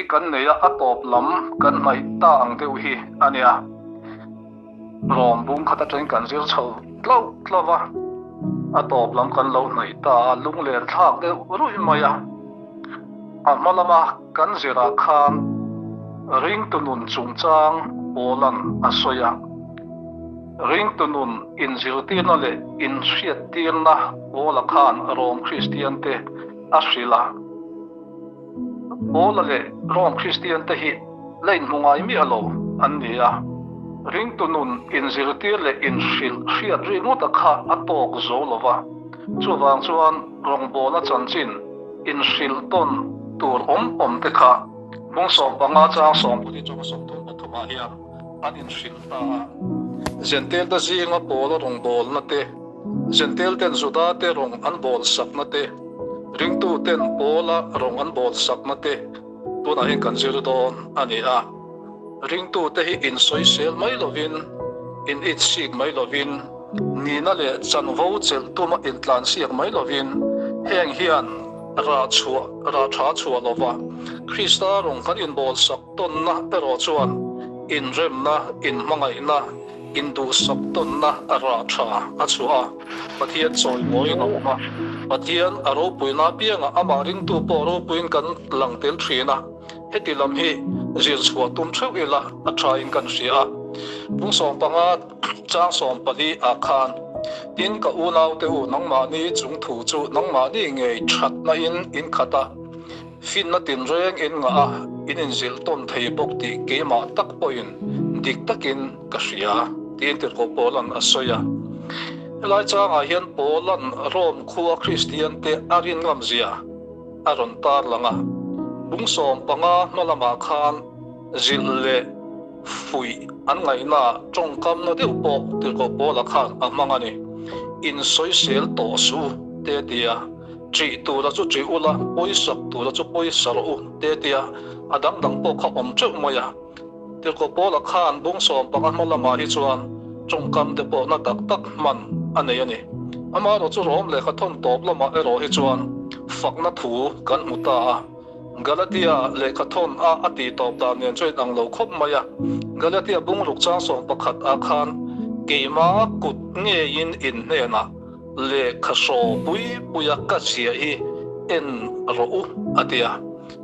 kan nei a, a tawp lam kan hnaih ta ang deuh hi a nia. Rawm bung khat atangin kan zir chho tlauh tlauh a, a tawp lam kan lo hnaih ta a, lunglen thlak deuh ruih mai a. A hma lama kan zirah khan ringtu nun chungchang Paula'n a sawi a. Ringtu nun inzirtirna leh inhriattirna Paula khan Rom Kristiante a hrilh a. Paula leh Rom Kristiante hi la inhmu ngai miah lo an ni a. Ringtu nun inzirtir leh inhrilh hriat ringawta kha a tawk zo lo va. Chuvang chuan rawngbawlna chanchin inhrilh tawn tur awm awm te kha bung 15 chang 14 atanga 33 ah hian an inhrilh ta a. Zentelte zinga Paula rawngbawlna te, Zentelten Judate rawng an bawl sakna te, ringtuten Paula rawng an bawl sakna te tunah hian kan zir dawn a ni a. Ringtute hi insawisel mai lovin, in itsik mai lovin, nihna leh chanvo chelh tuma intlansiak mai lovin, heng hian rah chhuah, rah tha chhuah lova Krista rawng kan inbawlsak tawnna erawh chuan inremna, inhmangaihna, induhsak tawnna rah tha a chhuah a. Pathian chawimawiin a awm a, Pathian a ropuina apiangah amah ringtu pawh ropuiin kan lang tel thin a. Heti lam hi zir chhuah tum theuh ila a tha in kan hria a. Pung 15 chang 14 ah khan, Tin ka unau te u nangmahni chung thu chu nangmahni ngei thatna in in khat a, finna tinreng in ngah a, in inzilh tawn thei bawk tih keimah tak pawhin dik takin ka hria, tiin Tirhkoh Paula'n a sawi a. Helai changah hian Paula'n Rome khua Kristiante a rin ngamzia, a rawn tar lang a, bung 15 hma lamah khan zilh leh fuih an ngaihnaah tawngkamna deuh pawh Tirhkoh Paula khan a hmang a ni. Insawisel tawh suh u te tia, ṭih tura chu ṭih ula, pawisak tura chu pawisa rawh u te tia, a dang dang pawh kha awm ṭeuh mai a. Tirhkoh Paula khan bung 15 hma lamah hi chuan tawngkam te pawh na tak tak hman a nei a ni. Amaherawh chu Rom lehkha thawn tawp lamah erawh hi chuan fakna thu kan hmu ta a. Galatia lehkha thawn a a tih tawp dan nen chuan inang lo khawp mai a. Galatia bung ruk chang 11 ah khan keima kut ngeiin in hnenah lehkha hraw pui puia ka ziah hi en rawh u a ti a.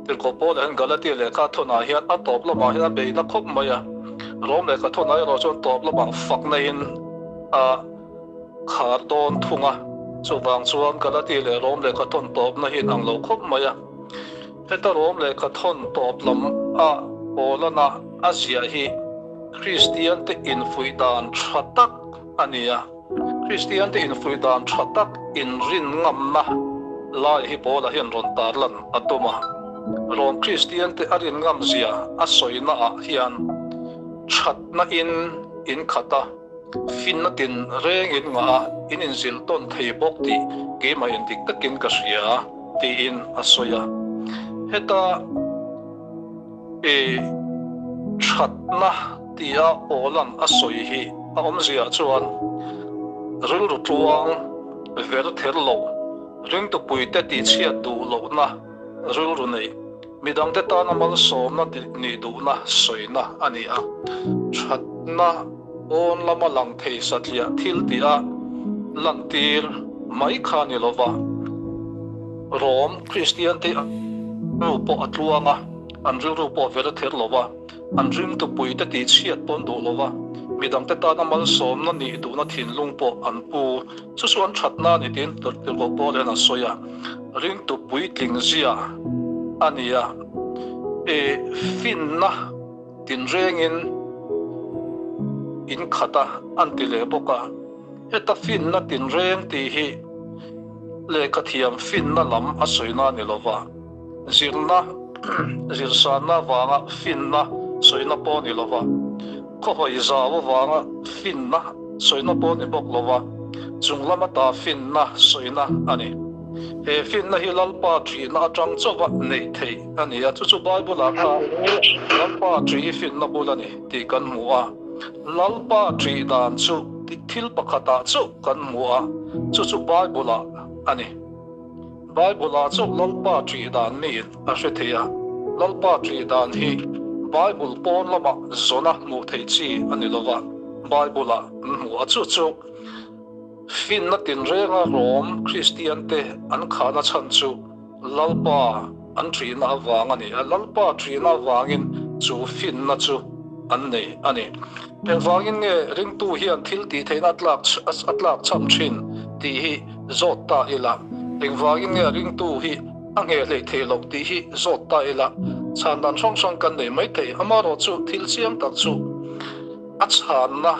Tirhkoh Paula hian Galatia lehkha thawnah hian a tawp lamah hian a beihna khawp mai a, Rom lehkha thawnah erawh chuan tawp lamah fakna-in a khar dawn thung a. Chuvang chuan Galatia leh Rom lehkha thawn tawpna hi inang lo khawp mai a. Heta Rom lehkha thawn tawp lam a Paulana a ziah hi Kristiante infuih dan tha tak a ni a. Kristiante infuih dan tha tak inrin ngamna lai hi Paula hian rawn tarlan a tum a. Rawn Kristiante a rin ngam zia a sawina ah hian thatna in in khat a, finna tin reng in ngah a, in inzilh tawn thei bawk tih keimah in dik takin ka hria tiin a sawi a. Heta i thatna tia Paula'n a sawi hi a awmzia chuan rilru tluang ver ther lo, ringtupuite tihchhiat duh lohna rilru nei, midangte tana malsawmna nih duhna sawina a ni a. Thatna pawn lama lang thei satliah thil tih a lantir mai kha ni lova, Rom Kristiante rilru pawh a tluang a, an rilru pawh ver ther lova. An ringtupuite tihchhiat pawn duh lova, midangte tana malsawmna nih duhna thinlung pawh an pu. Chu chu an thatna a ni tiin Tirhkoh Paul hian a sawi a, ringtu puitling zia a ni a, i finna tinrengin in khat a an ti leh bawk a. Heta finna tinreng tih hi lehkhathiam finna lam a sawina a ni lova. Zirna, zirsanna avanga finna sawina pawh ni lova, khawhawi zau avanga finna sawina pawh ni bawk lova, chung lama ta finna sawina a ni. He finna hi Lalpa ṭihna aṭang chauha neih theih a ni a, chu chu Bible-ah khan Lalpa ṭih hi finna bul a ni tih kan hmu a. Lalpa ṭih dan chu thil pakhatah chauh kan hmu a, chu chu Bible-ah a ni. Bible-ah chauh Lalpa ṭih dan niin a hre thei a. Lalpa ṭih dan hi Bible pawn lamah zawna hmuh theih chi a ni lova, Bible-ah an hmu a. Chu chu finna tinrenga Rom Kristiante an khahna chhan chu Lalpa an ṭihna avang a ni a. Lalpa ṭihna avangin chu finna chu an nei a ni. Engvangin nge ringtu hian thil tih theihna a tlak cham ṭhin tih hi zawt ta ila, engvangin nge ringtu hi a ngheh hleih theih loh tih hi zawt ta ila, chhan dan hrang hrang kan nei mai thei. Amaherawh chu thil chiang tak chu a chhanna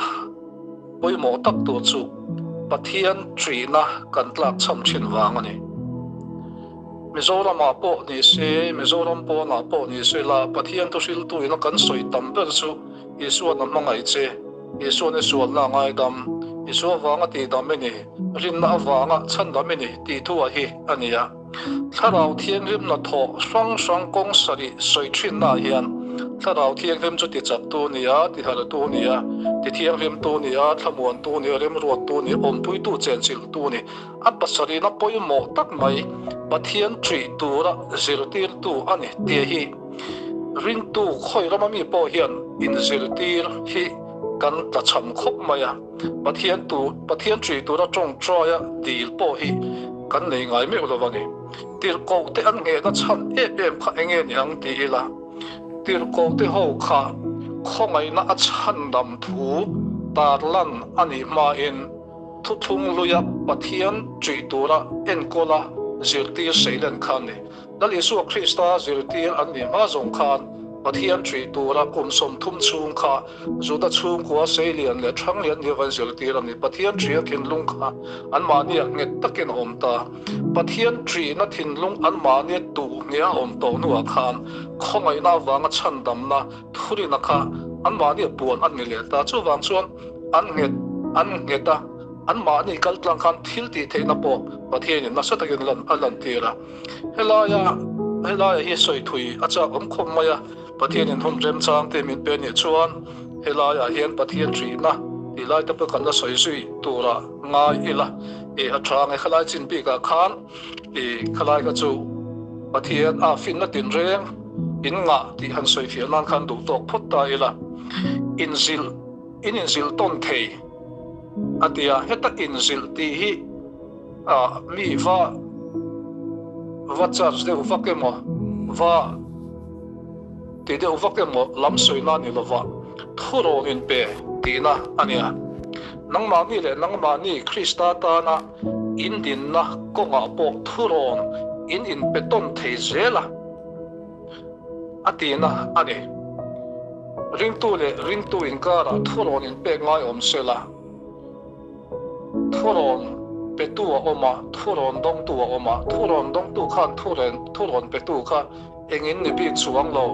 pawimawh tak tur chu Pathian ṭihna kan tlak cham ṭhin vang a ni. Mizoramah pawh ni se, Mizoram pawnah pawh ni se la, Pathian thuhriltu ina kan sawi tam ber chu Isua'n a hmangaih che, Isua'n i sualna a ngaidam, Isua vanga tihdam i ni, rinna avanga chhandam i ni tih thu a hi a ni a. Thlarau Thianghlim hnathawh hrang hrang kawng sarih sawi thinnaah hian Thlarau Thianghlim chu tichaktu ni a, tihartu ni a, tithianghlimtu ni a, thlamuantu ni a, remruattu ni a, awmpuitu chenchilhtu ni, a pasarihna pawimawh tak mai Pathian ṭih tura zirtirtu a ni tih hi Ringtu khawi rama mi pawh hian inzirtir hi kan tlachham khawp mai a, Pathian tu Pathian ṭih tura ṭawngṭaia dil pawh hi kan nei ngai meuh lo a ni. Tirhkoh te an nghehna chhan em em kha enge ni ang ti ila, tirhkoh te ho kha khawngaihna a chhandam thu tarlan a nih hmain thuthlung luia Pathian ṭih tura enkawla zirtir seilen kha a ni. Lal Isua Krista zirtir an nih hma zawng khan Pathian ṭih tura kum 30 chhung kha Juda chhungkua Seilian leh Ṭhanglian nia van zirtir a ni. Pathian ṭihna thinlung kha anmahniah nghet takin a awm ta. Pathian ṭihna thinlung anmahnia tuh ngheh a awm tawh hnuah khan khawngaihna avanga chhandamna thurina kha anmahnia puan an ni leh ta. Chuvang chuan an nghet an nghet a, anmahni kaltlang khan thil tih theihna pawh Pathianin nasa takin a lantir a. Helaia helaia hi sawi thui a chak awm khawp mai a, Pathianin hun remchang te min pe nih chuan helaiah hian Pathian ṭihna tih lai te pawh kan la sawi zui tura ngai ila i a ṭha nge khalai chin bikah khan i khalai kha chu Pathian a finna tinreng in ngah tih han sawi fiah nan khan duh tawk phawt ta ila inzilh in inzilh tawn thei a ti a, heta inzilh tih hi Ah mi va va charge deuh vak emaw va ti deuh vak emaw lam sawina ni lova thurawn in pe tihna a nia. Nangmahni leh nangmahni Krista tana in dinna kawngah pawh thurawn in inpe tawn thei zel a a tihna a ni. Ringtu leh ringtu inkarah thurawn inpek ngai awm sela. Thurawn petu a awm a, thurawn dawngtu a awm a, thurawn dawngtu khan thurawn petu kha engin ni bik chuang lo,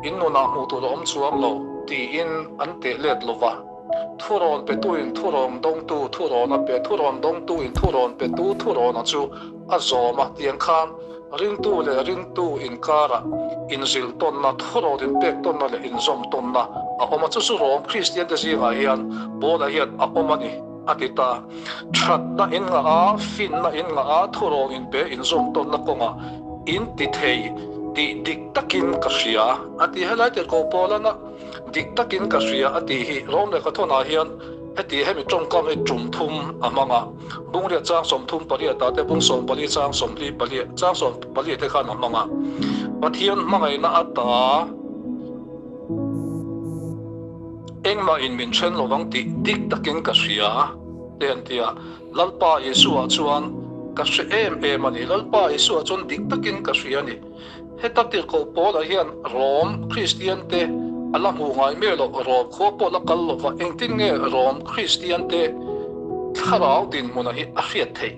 in nunah hmuh tur a awm chuang lo tiin an teh let lo va. Thurawn petuin thurawn dawngtu thurawn a pe, thurawn dawngtuin thurawn petu thurawna chu a zawm a tiang khan Ringtu leh ringtu inkarah inzilh tawnna, thurawn inpek tawnna leh inzawm tawnna a awm a. Chu chu Rom Kristiante zingah hian Paula hian a awm a ni a ti ta. Thatna in ngah a, finna in ngah a, thurawn inpe inzawm tawnna kawngah in ti thei tih dik takin ka hria a ti. Helai tirhkoh Paulana dik takin ka hria a tih hi Rom lehkha thawnah hian heti hemi tawngkam hi tum thum a hmang a. Bungriat chang 38 ah te, bung 14 chang 44 chang 14 te khan a hmang a. Pathian hmangaihna ata engmah in min then lovang tih dik takin ka hria te an ti a. Lalpa Isua chuan ka hre em em a ni. Lalpa Isua chuan dik takin ka hria a ni. Heta tirhkoh Paula hian Rom Kristiante a la hmuh ngai miah loh, Rom khua pawh la kal lova engtin nge Rom Kristiante thlarau dinhmuna hi a hriat theih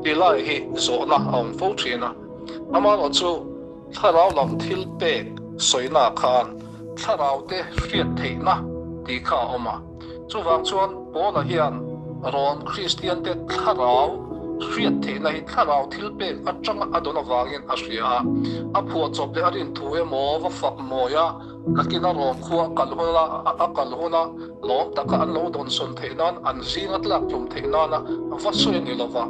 tih lai hi zawhna a awm fo thin a. Amaherawh chu thlarau lam thil pek sawina khan thlaraute hriat theihna tih kha a awm a. Chuvang chuan Paula hian Rom Kristiante thlarau hriat theihna hi thlarau thilpek atanga a dawn avangin a hria a. A phuahchawp leh a rin thu emaw va fak mawi a, nakina Rom khua a kal huna a kal huna lawm taka an lo dawnsawn theih nan, an zinga tlak tlum theih nana va sawi a ni lova.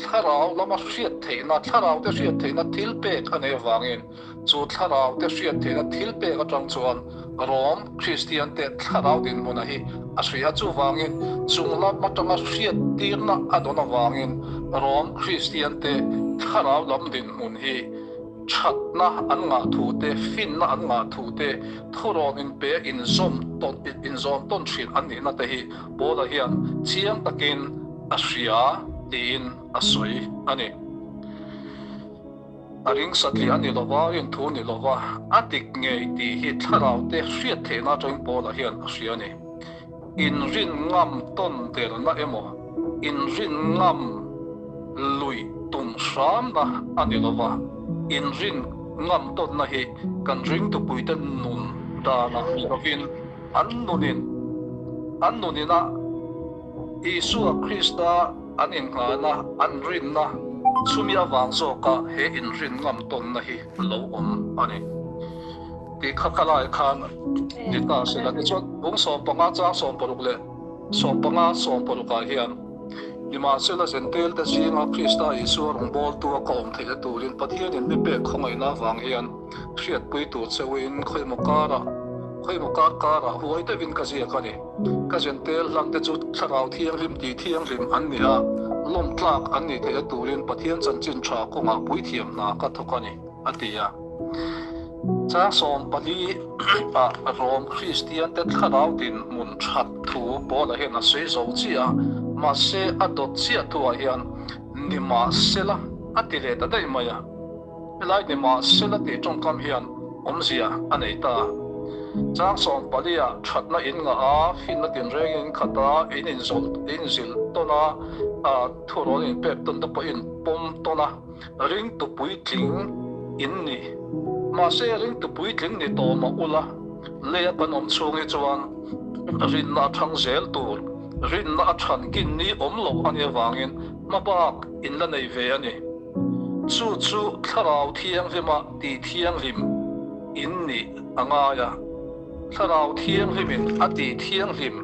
Thlarau lama hriat theihna, thlaraute hriat theihna thilpek a nei avangin. Chu thlarau te hriat theihna thil pek atang chuan Rom Kristian te thlarau dinhmuna hi a hria. Chuvangin chung lam atanga hriattirna a dawn avangin Rom Kristian te thlarau lam dinhmun hi thatna an ngah thu te, finna an ngah thu te, thurawn inpe inzawm tawn inzawm tawn thin an nihna te hi Paula hian chiang takin a hria tiin a sawi a ni. A ring satliah a ni lova, rinthu ni lova, a dik ngei tih hi thlarau te hriat theihna atangin Paula hian a hria a ni. Inrin ngam tawn derna emaw, inrin ngam luih tum hramna a ni lova, inrin ngam tawnna hi kan ringtupuite nun danah ni lovin an nunin an nunina Isua Krista an innghahna, an rinna chumi avang zawka he inrin ngam tawnna hi lo awm a ni tih kha ka lai khan ni ta se la. Tichuan, bung 15 chang 60 leh 15 60 ah hian, Nimahsela Zentelte zinga Krista Isua rawngbawltu a ka awm theihna turin Pathianin mi pek khawngaihna avang hian hriatpui tur cheuhin khawimaw karah khawimaw kar karah huai deuhin ka ziak a ni. Ka Zentel hlante chu Thlarau Thianghlim tih thianghlim an ni a, lawm tlak an nih theihna turin Pathian chanchin tha kawngah puithiam hna ka thawk a ni, a ti a. Chang 14 ah Rom Kristiante thlarau dinhmun that thu Paula hian a sawi zo chiah a, mahse a dawt chiah thuah hian nimahsela a ti leh ta daih mai a. Helai nimahsela tih tawngkam hian awmzia a nei ta. Chang 14 ah thatna in ngah a, finna tinrengin in khat a, in inzawlh inzilh tawn a, thurawn in pek tawn te pawh in pawm tawn a, ringtu puitling in ni. Mahse ringtu puitling ni tawh mah ula, leia kan awm chhung hi chuan rinna a thang zel tur, rinna a than kin ni awm loh a nih avangin hmabak in la nei ve a ni. Chu chu Thlarau Thianghlima tih thianghlim in nih a ngai a, Thlarau Thianghlimin a tih thianghlim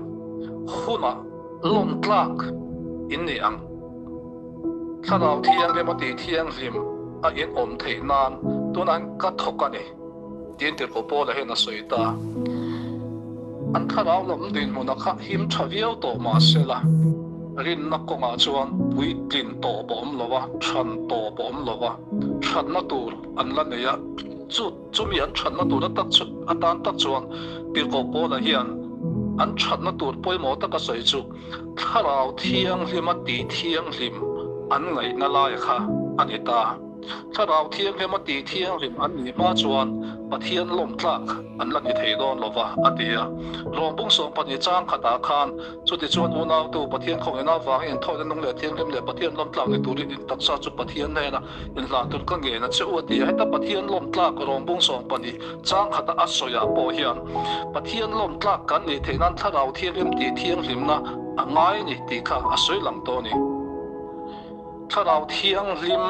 hunah lawm tlak in ni ang. Thlarau Thianghlima tih thianghlim a in awm theih nan tunah ka thawk a ni. Tiin Tirhkoh Paula hian a sawi ta. An thlarau lam dinhmuna kha him tha viau tawh mah sela, rinna kawngah chuan puitlin tawp a awm lo a, than tawp a awm lo a, thatna tur an la nei a. Chu chumi an thatna tur atak chu atan tak chuan Tirhkoh Paula hian an thatna tur pawimawh taka sawi chu Thlarau Thianghlima tih thianghlim an ngaihna lai kha a ni ta. Thlarau Thianghlim a tih thianghlim an nih hma chuan Pathian lawm tlak an la ni thei dawn lo va, a ti a. Rawngbung 12 chang khatah khan, Chutichuan unautu, Pathian khawngaihna avangin inthawina nung leh thianghlim leh Pathian lawm tlak ni turin in taksa chu Pathian hnena inhlan tur ka ngen a che u, a ti a. Heta Pathian lawm tlak rawngbung 12 chang khata a sawiah pawh hian Pathian lawm tlak kan nih theih nan Thlarau Thianghlim tih thianghlimna a ngai a ni tih kha a sawi lang tawh a ni. Thlarau Thianghlim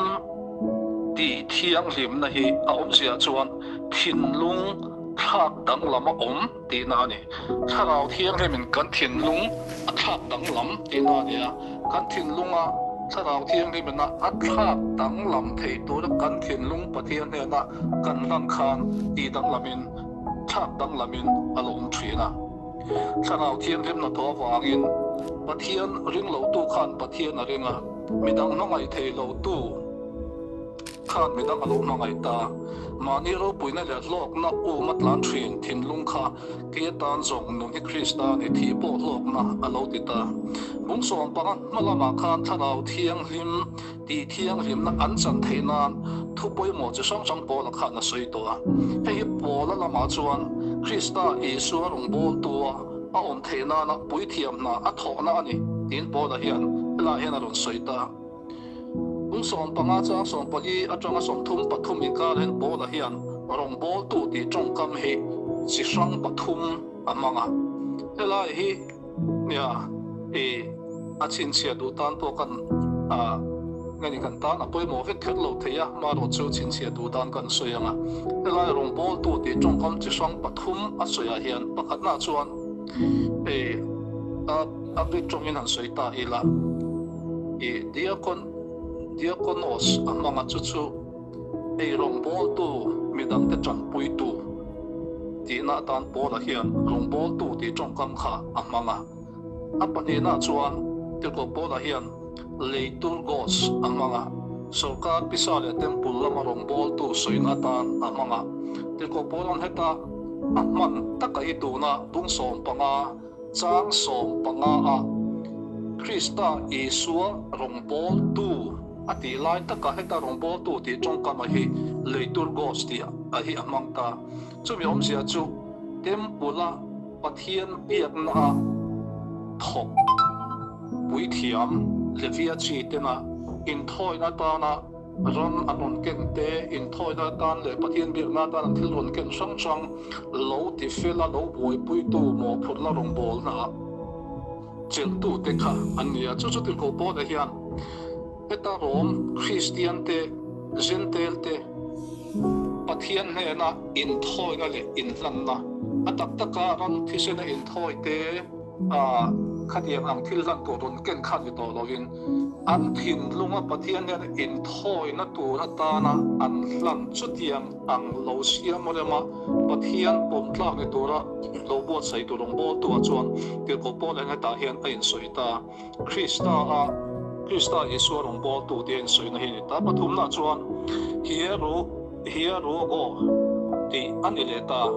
tih thianghlimna hi a awmzia chuan thinlung thlak danglam a awm tihna a ni. Thlarau Thianghlimin kan thinlung a thlak danglam tihna a ni a, kan thinlunga Thlarau Thianghlimina a thlak danglam thei tura kan thinlung Pathian hnena kan hlan khan tih danglamin thlak danglamin a lo awm thin a. Thlarau Thianghlim hnathawh avangin Pathian ring lotu khan Pathian a ring a, midang hmangaih thei lotu khan midang a lo hmangaih ta. Mahni ropuina leh hlawkna um a tlan thin thinlung kha kei atan zawng nun hi Krista ni thih pawh hlawkna a lo ti ta. Bung 15 hma lamah khan Thlarau Thianghlim Tih thianghlimna an chan theih nan thu pawimawh chi hrang hrang Paula khan a sawi tawh a. Hei hi Paula lamah chuan Krista Isua rawngbawltua a awm theih nana puithiam hna a thawhna a ni tiin Paula hian helaiah hian a rawn sawi ta. Kum 15 chang 14 atanga 33 inkar hian Paula hian rawngbawltu tih tawngkam hi chi hrang pathum a hmang a. Helai hi. Nia, i a chhinchhiah duh tan pawh kan ah nge ni kan tan a pawimawh vek kher lo thei a, marawh chu chhinchhiah duh dan kan sawi ang a. Helai rawngbawltu tih tawngkam chi hrang pathum a sawiah hian pakhatnaah chuan i a a Greek tawngin han sawi ta ila i diakon diakonos a hmang a chu chu ei rawngbawltu. midangte tanpuitu tihna atan Paula hian rawngbawltu tih tawngkam kha a hmang a. A pahnihna chuan Tirhkoh Paula hian Leiturgos a hmang a, sawrkar pisa leh temple lama rawngbawltu sawina atan a hmang a. Tirhkoh Paula'n heta a hman taka i tuna bung 15 chang 15 a Krista Isua rawngbawltu a tih lai taka heta rawngbawltu tih tawngkama hi Leiturgos tih a hi a hmang ta. Chumi awmzia chu temple-a Pathian biakna a thawk puithiam Levia chi tena inthawina atana ran an rawn ken te, inthawina atan leh Pathian biakna atan an thil rawn ken hrang hrang lo ti fela lo buaipuitu mawhphurhna rawngbawlna ah chelhtute kha an ni a. Chu chu tirhkoh Paula hian heta Rom Kristian te, Jentail te, Pathian hnena inthawina leh inhlanna, a tak taka ram thisena inthawi te khatiang ang thil hlan tur rawn ken khan ni tawh lovin, an thinlunga Pathian hnena inthawina tur atana an hlan chutiang ang lo siam rema Pathian pawmtlak ni tura lo buatsaih tur rawngbawltuah chuan Tirhkoh Paul hetah hian a insawi ta. Krista a Krista Isua rawngbawltu tia insawina hi a ni ta. Pathumna chuan Hieru Hieruogo tih a ni leh ta.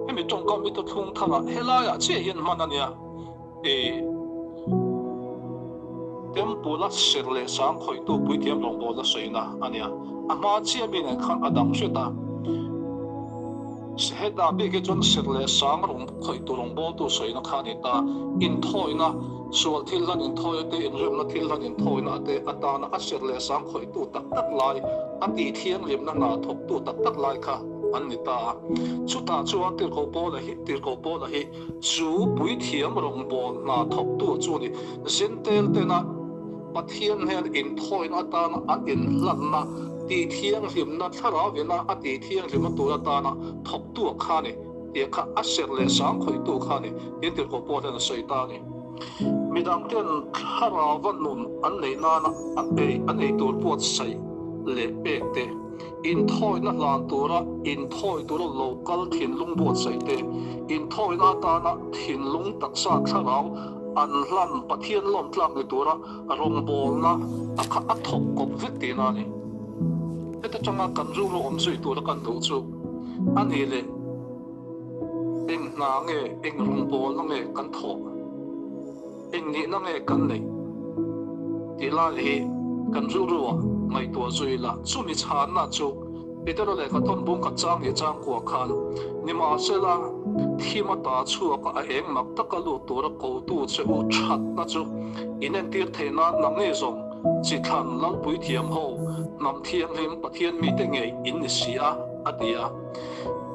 Hemi tawngkam hi thuthlung tharah helaiah chiah hian hman a nia. I Temple-a serh leh sang khawihtu puithiam rawngbawlna sawina a nia. A hma chiah mi nen khan a dang hret a. Heta bik hi chuan serh leh sang rawng khawihtu rawngbawltu sawina kha a ni ta. Inthawina, sual thil hlan inthawina te, inremna thil hlan inthawina te atana a serh leh sang khawihtu tak tak lai, a tih thianghlimna hna thawktu tak tak lai kha an ni ta a. Chutah chuan Tirhkoh Paula hi, Tirhkoh Paula hi chu puithiam rawngbâwl hna thawktu chu a ni. Zentel tena Pathian hnen inthawina atana an inhlanna, tih thianghlimna, thlarau-ina a tih thianghlimna tur atana thawktu a kha a ni. Tih kha a serh leh sang khawihtu kha a ni, tiin Tirhkoh Paul hian a sawi ta a ni. Midangten thlarauva nun an neih nana an ei an ei tur buatsaih leh pek te, inthawina hlan tura inthawi tura lo kal thinlung buatsaih te, inthawina atana thinlung taksa thlarau an hlan Pathian lawmtlak ni tura rawngbawlna a kha a thawk kawp vek tihna a ni. Heta tanga kan rilru awm zui tura kan duh chu a ni leh eng hna nge, eng rawngbawlna nge kan thawh, eng nihna nge kan neih tih lai hi kan rilruah ngaihtuah zui ila. Chumi chhanna chu Petera lehkha thawn bung khat chang leh changkua khan nimahsela thim ata chhuaka a eng mak taka lut tura kotu che u thatna chu inentir theih nan nang nge zawng chi thlan Lalpui thiam ho hnam thianghlim Pathian mite ngei in ni si a, a ti a.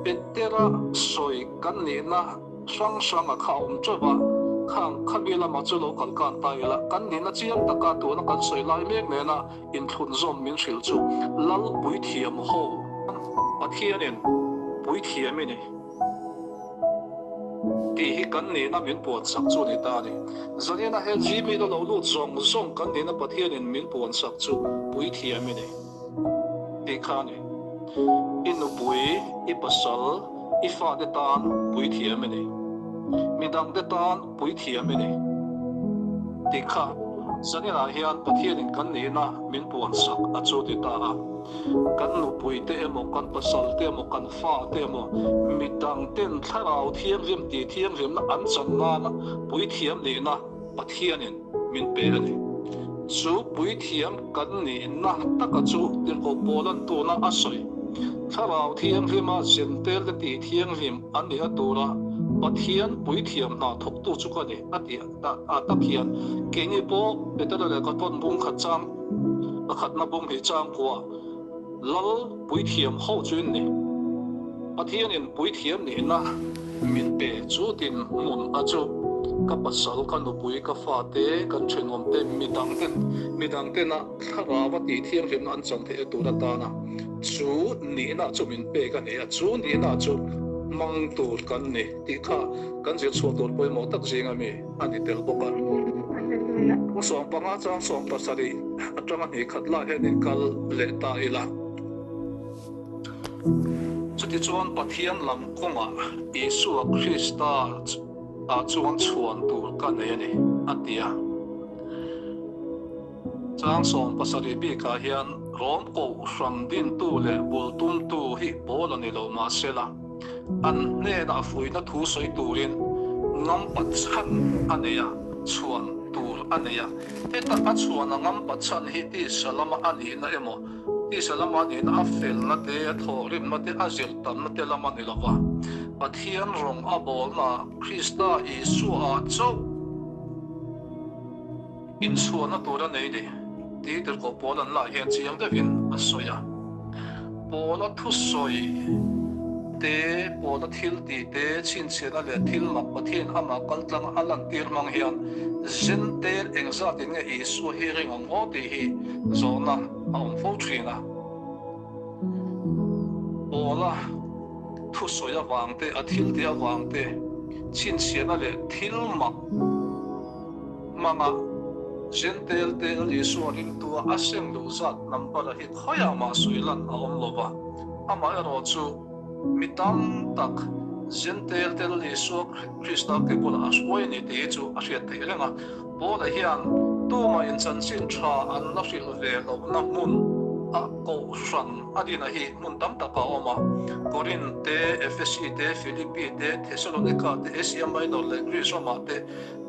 Petera sawi kan nihna hrang hrang a kha a awm teuh a, khang khami lamah chu lo kal kan ta ila, kan nihna chiang taka tuna kan sawi lai mek nena inthlunzawm min hrilh chu Lal puithiam ho Pathianin puithiam i ni tih hi kan nihna min puansak chu a ni ta a ni. Zanina he Gmail a lo lut zawng zawng kan nihna Pathianin min puansak chu puithiam i ni tih kha a ni. I nupui, i pasal, i fate tan puithiam i ni. Midangte tan puithiam i ni tih kha zaninah hian Pathianin kan nihna min puansak a chu ti ta a. Kan nupuite emaw, kan pasalte emaw, kan fate emaw, midangten thlarau thianghlim tih thianghlimna an chan nana puithiam nihna Pathianin min pe a ni. Chu puithiam kan nihna taka chu Tirhkoh Paula'n tuna a sawi, Thlarau Thianghlima zentelte tih thianghlim a nihna tura Pathian puithiam hna thawktu chu ka ni a tih a tak hian keini pawh Petera lehkha thawn bung khat chang pakhatna bung hnih changkua Lal puithiam ho chu in ni. Pathianin puithiam nihna min pe chu tin hmun a chu ka pasal, ka nupui, ka fate, kan thenawmte, midangte, midangtena thlarau a tih thianghlimna an chan theih tur atana chu nihna chu min pek a ni a, chu nihna chu hmang tur kan ni tih kha kan zir chhuah tur pawimawh tak zinga mi a ni tel bawk a. Pu 15 chang 70 atanga hnih khat lai hian in kal leh ta ila. Chutichuan Pathian lam kawngah Isua Krista ah chuan chhuan tur ka nei a ni, a ti a. Chang 70 bikah hian Rom Kohhran dintu leh bul tumtu hi pawl a ni lo mahsela, an hnenah fuihna thu sawi turin ngampa chhan a nei a, chhuan tur a nei a. Heta a chhuan a ngampa chhan hi tisa lama a nihna emaw, tisa lama a nihna a felna te, a thawhrimna te, a zir tamna te lam a ni lo va, Pathian rawng a bawlnaah Krista Isua-ah chauh, Inchhuahna tur a nei ni tih tirhkoh Paul an lah hian chiang deuhin a sawi a. Paula thusawi te, Paula thil tih te, chhinchhiahna leh thil mak Pathian amah kaltlang a lantir hmang hian Zentel engzatin nge Isua hi ring ang aw tih hi zawhna a awm fo thin a. Paula thusawi avang te, a thil tih avang te, chhinchhiahna leh thil mak, Hmanga Jentail te Lal Isua ringtua a seng luh zat number a hi khawiah mah sawi lan a awm lo va, amaherawh chu mi tam tak Jentail te Lal Isua Krista ke bulah a hruai a ni tih hi chu a hriat theih reng a. Paula hian tumah in chanchin tha an la hrilh ve lohna hmun a kohhran a dina hi hmun tam tak a awm a, Korinth te, Efesi te, Philippi te, Thesalonika te, Asia Minor leh Greece ramah te,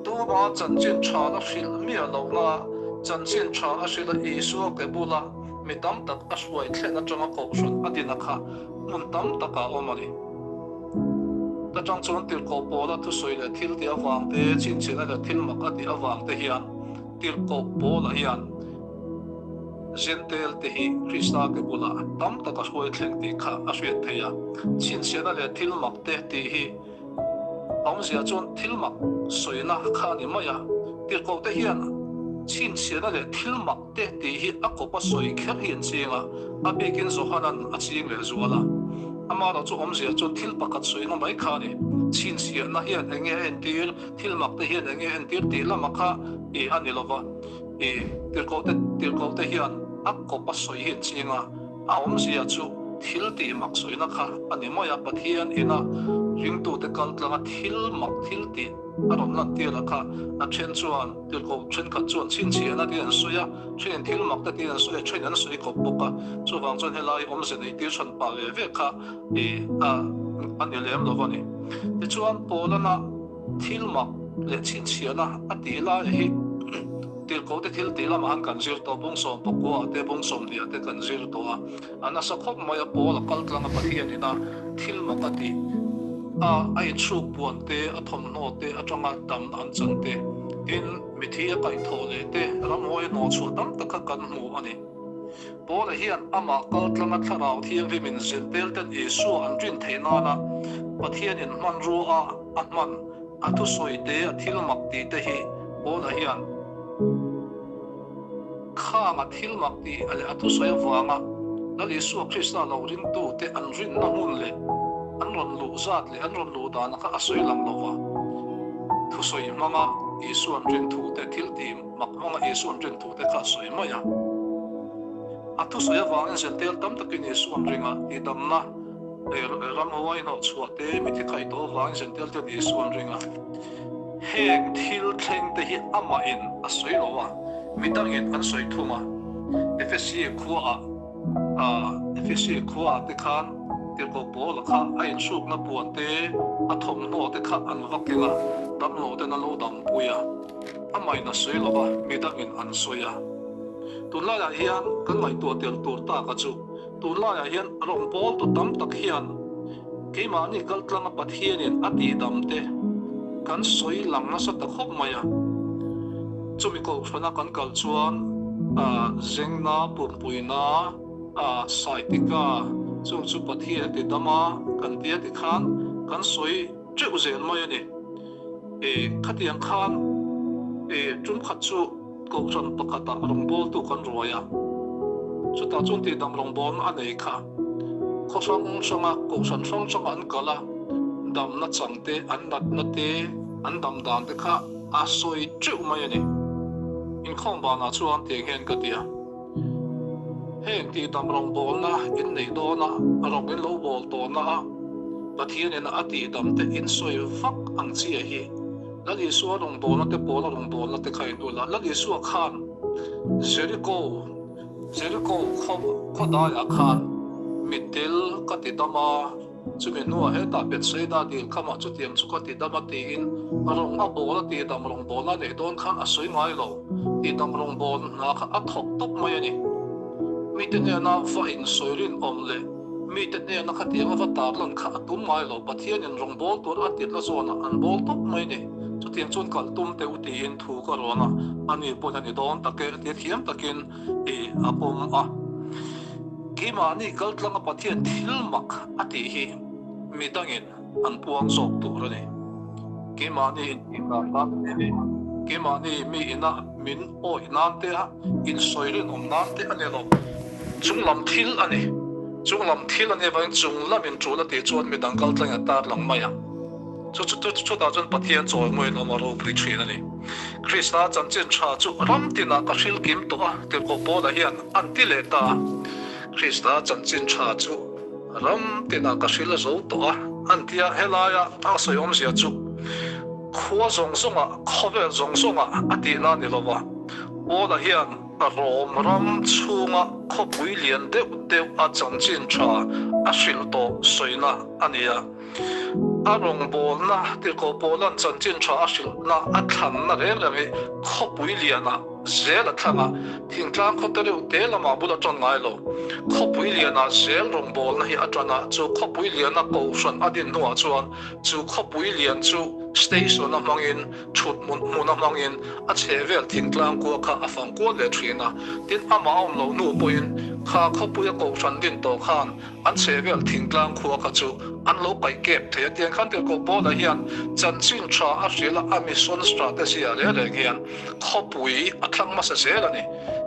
Tuma chanchin tha la hrilh miah lohna chanchin tha a hrilh a, Isua ke bula mi tam tak a hruai thlen atanga kohhran a din a kha hmun tam takah a awm a ni. Ta tang chuan tirhkoh Paula thusawi leh thil tih avang te, chhinchhiahna leh thil mak a tih avang te hian tirhkoh Paula hian Jentail te hi Krista ke bulah tam tak a hruai thleng tih kha a hriat theih a. Chhinchhiahna leh thil mak te tih hi Awmzia chuan thil mak sawina kha a ni mai a, tirhkoh te hian chhinchhiahna leh thil mak te tih hi a kawp a sawi kher hi an ching a, a bikin Johanan a ching leh zual a. Amaherawh chu awmzia chuan thil pakhat sawina mai kha a ni. Chhinchhiahna hian eng nge a entir, thil mak te hian eng nge a entir tih lama kha i a ni lova, i tirhkoh te tirhkoh te hian a kawp a sawi hi an ching a. A awmzia chu thil tih mak sawina kha a ni mai a, Pathian ina ringtute kal tlanga thil mak thil tih a rawn lantir a kha. A then chuan tirhkoh thenkhat chuan chhinchhiahna tiin an sawi a, thenin thil mak te tiin an sawi a, thenin an sawi khawp bawk a. Chuvang chuan helai awmze neih tir chhan pah ve ve kha i a a ni lem lo a ni. Tichuan Paulana Thil mak leh chhinchhiahna a tih lai hi tirhkohte thil tih lamah han kan zir tawh, bung 19 ah te, bung 20 ah te kan zir tawh a. A nasa khawp mai a, Paul a kal tlang a Pathian ina thil mak a tih a, a inhruk puan te, a thawmhnaw te atanga damna an chan te, tin, mithi a kaihthawh leh te, ramhuai a hnawhchhuah tam tak kha kan hmu a ni. Paula hian amah kaltlanga Thlarau Thianghlimin zirtelten Isua an rin theih nana Pathianin hmanrua a a hman a thusawi te, a thil mak tih te hi Paula hian khanga thil mak tih leh a thusawi avanga Lal Isua Krista lo ringtute an rinna hmun leh an rawn luh zat leh an rawn luh dana kha a sawi lang lo va. Thusawi hmanga Isua'n rin thu te, thil tih mak hmanga Isua'n rin thu te kha a sawi mai a. A thusawi avangin zentel tam takin Isua'n ring a, tihdamna ramhuai hnawhchhuah te, mithi khaih tawh avangin zentel ten Isua'n ring a. Heng thil thleng te hi amahin a sawi lo a, midangin an sawi thung a. Efesi khuaah Efesi khuaah te khan tirhkoh Paula kha a inhrukna puan te, a thawmhnaw te kha an va keng a, damlo ten a lo dampui a. Amahin a sawi lo va, midangin an sawi a. Tunlaiah hian kan ngaihtuah tel tur taka chu, tunlaiah hian rawngbawltu tam tak hian keimahni kaltlanga Pathianin a tihdam te kan sawi lang nasa ta khawp mai a. Chumi kohhrana kan kal chuan zengna, pumpuina, saitika chung chu Pathian a tidam a kan tia tikhan kan sawi teuh zel mai a ni. Khatiang khan tum khat chu kohhran pakhatah rawngbawltu kan ruai a, chutah chuan tihdam rawngbawlna a nei kha. Khaw hrang hranga kohhran hrang hranga an kal a, damna chang te, an natna te, an dam dan te kha a sawi teuh mai a ni. Inkhawm banah chuan tiang hian ka ti a. Heng tihdam rawngbawlna in neih dawn a, rawng in lo bawl tawhna a, Pathianin a tihdam te in sawi vak ang chiah hi. Lal Isua rawngbawlna te Paula rawngbawlna te kha in ul a, Lal Isua khan Jeriko, Jeriko khaw khawdaiah khan mitdel ka ti dam a, Chumi hnuah hetah Bethsaida dil khamah chutiang chu ka ti dam a tiin rawng a bawl a ti dam rawngbawlna a neih dawn khan a sawi ngai lo. Ti dam rawngbawlna hna kha a thawk tawp mai a ni. Mite hnena va insawi rinawm leh mite hnena khatianga va tarlan kha a tum ngai lo. Pathianin rawngbâwl tur a tirhna zawnah an bâwl tawp mai a ni. Chutiang chuan kal tum teh u tiin thu ka rawn a, ani pawhin a ni dawn tak e a ti thiam takin i a pawm a. Keimahni kaltlanga Pathian thil mak a tih hi mi dangin an puang zawk tur a ni. Keimahni intihdan nan te leh keimahni mi ina min awih nan te a insawi rinawm nan te a ni lo. Chunglam thil a ni. Chunglam thil a nih avangin chunglamin tul a tih chuan midang kaltlangin a tarlang mai ang. Chu chu chutah chuan Pathian chawimawiin awm a ropui thin a ni. Krista chanchin tha chu ram tinah ka hril kim tawh a, tirhkoh Paula hian an ti leh ta a. Krista chanchin tha chu ram tinah ka hril a zo tawh a, an ti a. Helaia a sawi awmzia chu khua zawng zawngah, khawvel zawng zawngah a tihna a ni lo va. Paula hian Rom ram chhunga khawpui lian deuh deuh a chanchin tha a hrilh tawh sawina a ni a. A rawngbawlna tirhkoh Paula'n chanchin tha a hrilhna a thlanna reng reng hi khawpui lianah zel a thlang a, thingtlang khawte reuh te lamah bul a tan ngai lo. Khawpui lianah zel rawngbawlna hi a tan a, chu khawpui liana kohhran a din hnuah chuan chu khawpui lian chu station a hmangin thut hmun hmun a hmangin a chhehvel thingtlang kua kha a fang kual leh thin a. Tin, amah a awm lo hnu pawhin kha khawpuia kohhran din tawh khan An chhehvel thingtlang khua kha chu an lo kaih kep thei a, tiang khan tirhkoh Paula hian chanchin tha a hrilh a, a mission strategy ah reng reng hian khawpui a thlang hmasa zel a ni.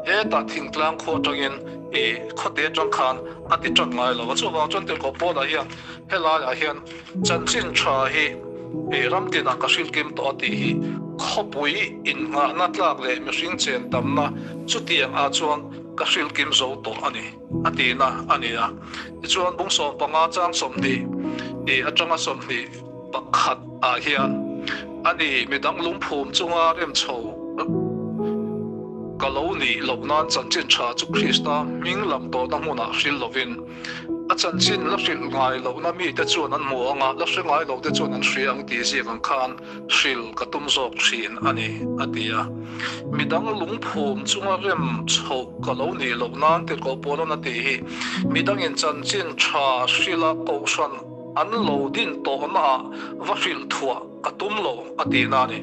Hetah thingtlang khua atangin i khawte atang khan a ti tan ngai lo a, chuvang chuan tirhkoh Paula hian helaiah hian chanchin tha hi i ram tinah ka hrilh kim tawh a tih hi khawpui innghahna tlak leh mihring chen tamna chutiang ah chuan ka hrilh kim zo tawh a ni. A tihna a ni a. Tichuan bung 15 chang 20 ih atanga 21 ah hian a ni midang lungphum chunga rem chho ka lo nih loh nan chanchin tha chu Krista hming lam tawhna hmunah hril lovin a chanchin la hrilh ngai lohna mite chuan an hmu ang a, la hre ngai lo te chuan an hria ang tih ziak ang khan hril ka tum zawk thin a ni, a ti a. Midang lungphum chunga rem chhoh ka lo nih loh nan tirhkoh Paula'n a tih hi, midangin chanchin tha hrila kohhran an lo din tawhnaah va hrilh thuah ka tum lo, a tihna a ni.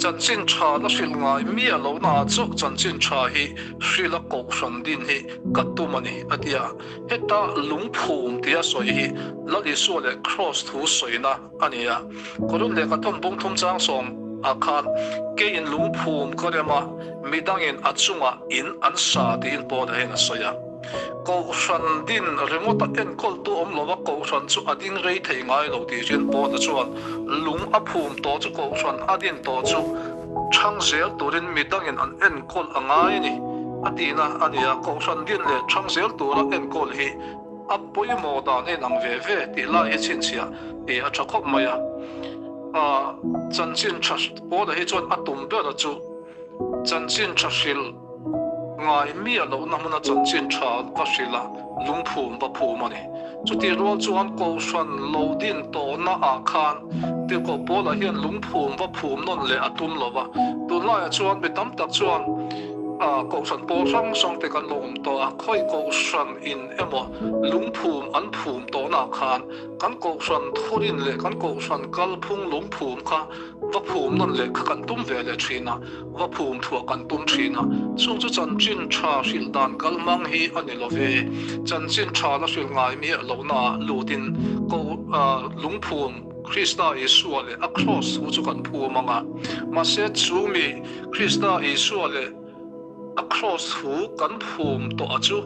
Chanchin tha la hrilh ngai miah lohnaah chauh chanchin tha hi hrila kohhran din hi ka tum a ni, a ti a. Heta lungphum tia sawi hi Lal Isua leh Kraws thu sawina a ni a. Korinth lehkha thawn bung thum chang sawm ah khan keiin lungphum ka rem a, midangin a chungah in an sa tiin Paula hian a sawi a. Kohhran din ringawta enkawltu awm lova kohhran chu a ding rei thei ngai lo tih hrian Paula chuan lung a phum tawh chu kohhran a din tawh chu chhang zel turin midangin an enkawl a ngai a ni a tihna a ni a. Kohhran din leh chhang zel tura enkawl hi A pawimawh dan en ang ve ve tih lai hi chhinchhiah i a tha khawp mai a. A chanchin tha Paula hi chuan a tum ber a chu chanchin tha hrilh ngai miah lohna hmuna chanchin tha va hrilh a, lungphum va phum a ni. Chutih rual chuan Kohhran lo din tawhna ah khan tirhkoh Paula hian lungphum va phum nawn leh a tum lo va. Tunlaiah chuan mi tam tak chuan Kohhran pawl hrang hrang te kan lo awm tawh a, khawi Kohhran in emaw lungphum an phum tawhnaah khan kan Kohhran thurin leh kan Kohhran kalphung lungphum kha va phum nawn leh kha kan tum ve leh thin a, va phum thuah kan tum thin a. Chung chu chanchin tha hrilh dan kalhmang hi a ni lo ve. Chanchin tha la hrilh ngai miah lohnaah lutin ko lungphum Krista Isua leh a kraws thu chu kan phum ang a. Mahse chu mi Krista Isua leh a kraws thu kan phum tawh a chu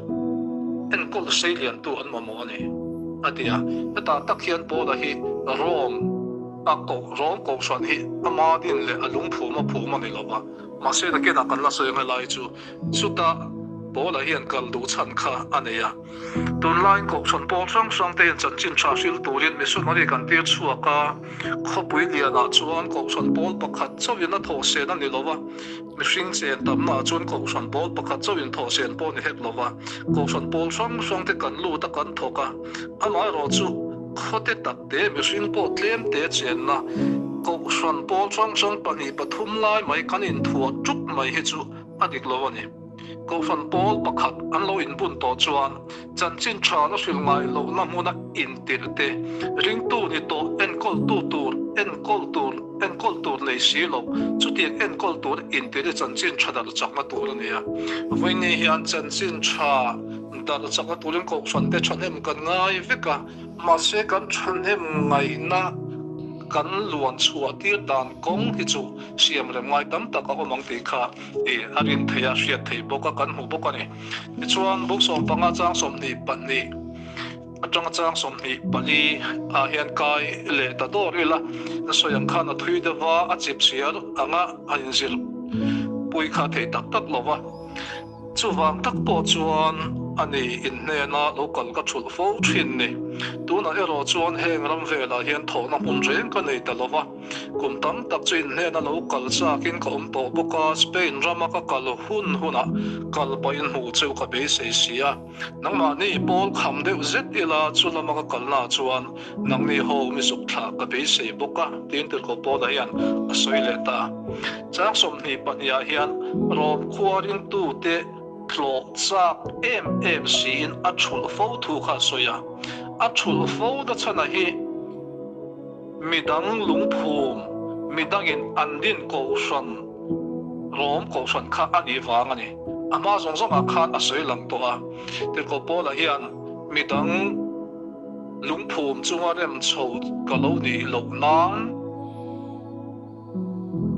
enkawl sei liantu an mamawh a ni, a ti a. Hetah tak hian Paula hi Rome a koh, Rome kohhran hi ama din leh a lungphum a phum a ni lo va. Mahse nakinah kan la sawi ang helai chu chutah. Paula hian kal duh chhan kha a nei a. Tunlaiin Kohhran pawl hrang hrang te hian chanchin tha hril turin missionary kan tir chhuak a, khawpui lianah chuan Kohhran pawl pakhat chauhin a thawhsen a ni lo va, mihring chen tamnaah chuan Kohhran pawl pakhat chauhin thawhsen pawh a ni hek lo va, Kohhran pawl hrang hrang te kan lut a kan thawk a, amaherawh chu khawte tak te mihring pawh tlem te chenna Kohhran pawl hrang hrang pahnih pathum lai mai kan inthuah ṭup mai hi chu a dik lo a ni. Kohhran pawl pakhat an lo inbun tawh chuan chanchin tha la hrilh ngai lohna hmuna intirh te, ringtu ni tawh enkawltu tur enkawl tur enkawl tur nei si lo, chutiang enkawl tur intirh hi chanchin tha darh chakna tur a ni a. Vawiini hian chanchin tha darh chakna turin kohhran te thahnem kan ngai vek a, mahse kan thahnem ngaihna kan luan chhuah tir dan kawng hi chu siam rem ngai tam tak a awm ang tih kha I a rin theih a, hriat theih bawk a, kan hmu bawk a ni. Tichuan, buk 15 chang 22 atanga chang 24 ah hian kai leh ta dawr ila, a sawi ang khan a thui deuh va, a chip chhiar anga a inzir pui kha a thei tak tak lo va. Chuvang tak pawh chuan a ni inhnena lo kal ka thulh fo thin ni. Tunah erawh chuan heng ram velah hian thawhna hmun reng ka nei ta lo va. Kum tam tak chu inhnen a lo kal chakin ka awm tawh bawk a, Spain rama ka kal hun hunah kal pahin hmuh cheu ka beisei si a. Nangmahni pawl kham deuh zet ila chu lama ka kalnaah chuan nangni ho mi zuk thlah ka beisei bawk a, tiin Tirhkoh Paula hian a sawi leh ta. Chang 22ah hian Rom khua ringtute tlawh chak em em siin a thulh fo thu kha a sawi a. A thulh fo nachhana hi. Midang lungphum, midangin an din kohhran, Rom kohhran kha a nih vang a ni. A hma zawng zawngah khan a sawi lang tawh a. Tirhkoh Paula hian midang lungphum chunga rem chho ka lo nih loh nan,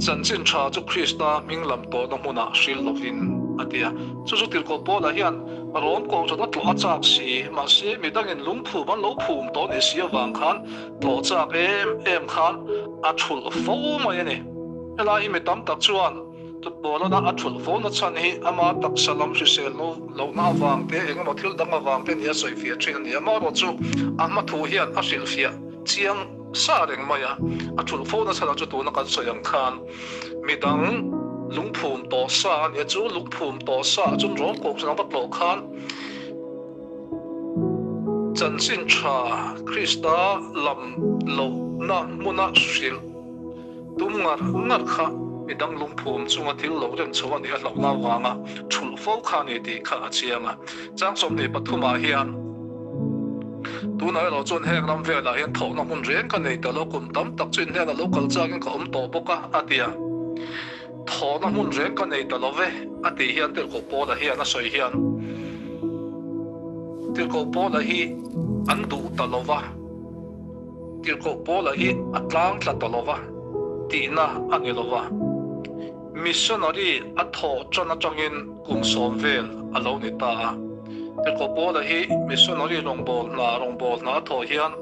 Chanchin tha chu Krista hming lam tawhna hmunah hril lovin a ti a. Chu chu Tirhkoh Paula hian Rom kohhran a tlawh a chak si, mahse midangin lungphum an lo phum tawh nih si avang khan tlawh chak em em khan a thulh fo mai a ni. Helai hi mi tam tak chuan Paula'n a thulh fo na chhan hi ama taksa lam hrisel lohna avang te, engemaw thil dang avang te nia sawifiah thin a ni. Amaherawhchu a hma thu hian a hrilhfiah chiang. Sa reng mai a, a thulh fo nasa lo chu tuna kan sawi ang khan midang lungphum tawh sa a nia, chu lungphum tawh sa ah chuan rawn kohhran ang va tlawh khan chanchin tha Krista lam lohna hmuna hrilh tum ngar ngar kha midang lungphum chunga thil lo rem chho a nih a hlauhna avanga thulh fo kha a ni tih kha a chiang a. Chang 23 ah hian tunah erawh chuan heng ram velah hian thawhna hmun reng ka nei ta lo, kum tam tak chu inhnen a lo kal chakin ka awm tawh bawk a, a ti a. Thawhna hmun reng ka nei ta lo ve, a tih hian Tirhkoh Paula hian a sawi hian Tirhkoh Paula hi an duh ta lo va, Tirhkoh Paula hi a tlang tla ta lo va tihna a ni lo va. Missionary a thawh tan atangin kum sawm vel a lo ni ta a. Tirhkoh Paula hi missionary rawngbâwl hna rawngbâwl hna a thawh hian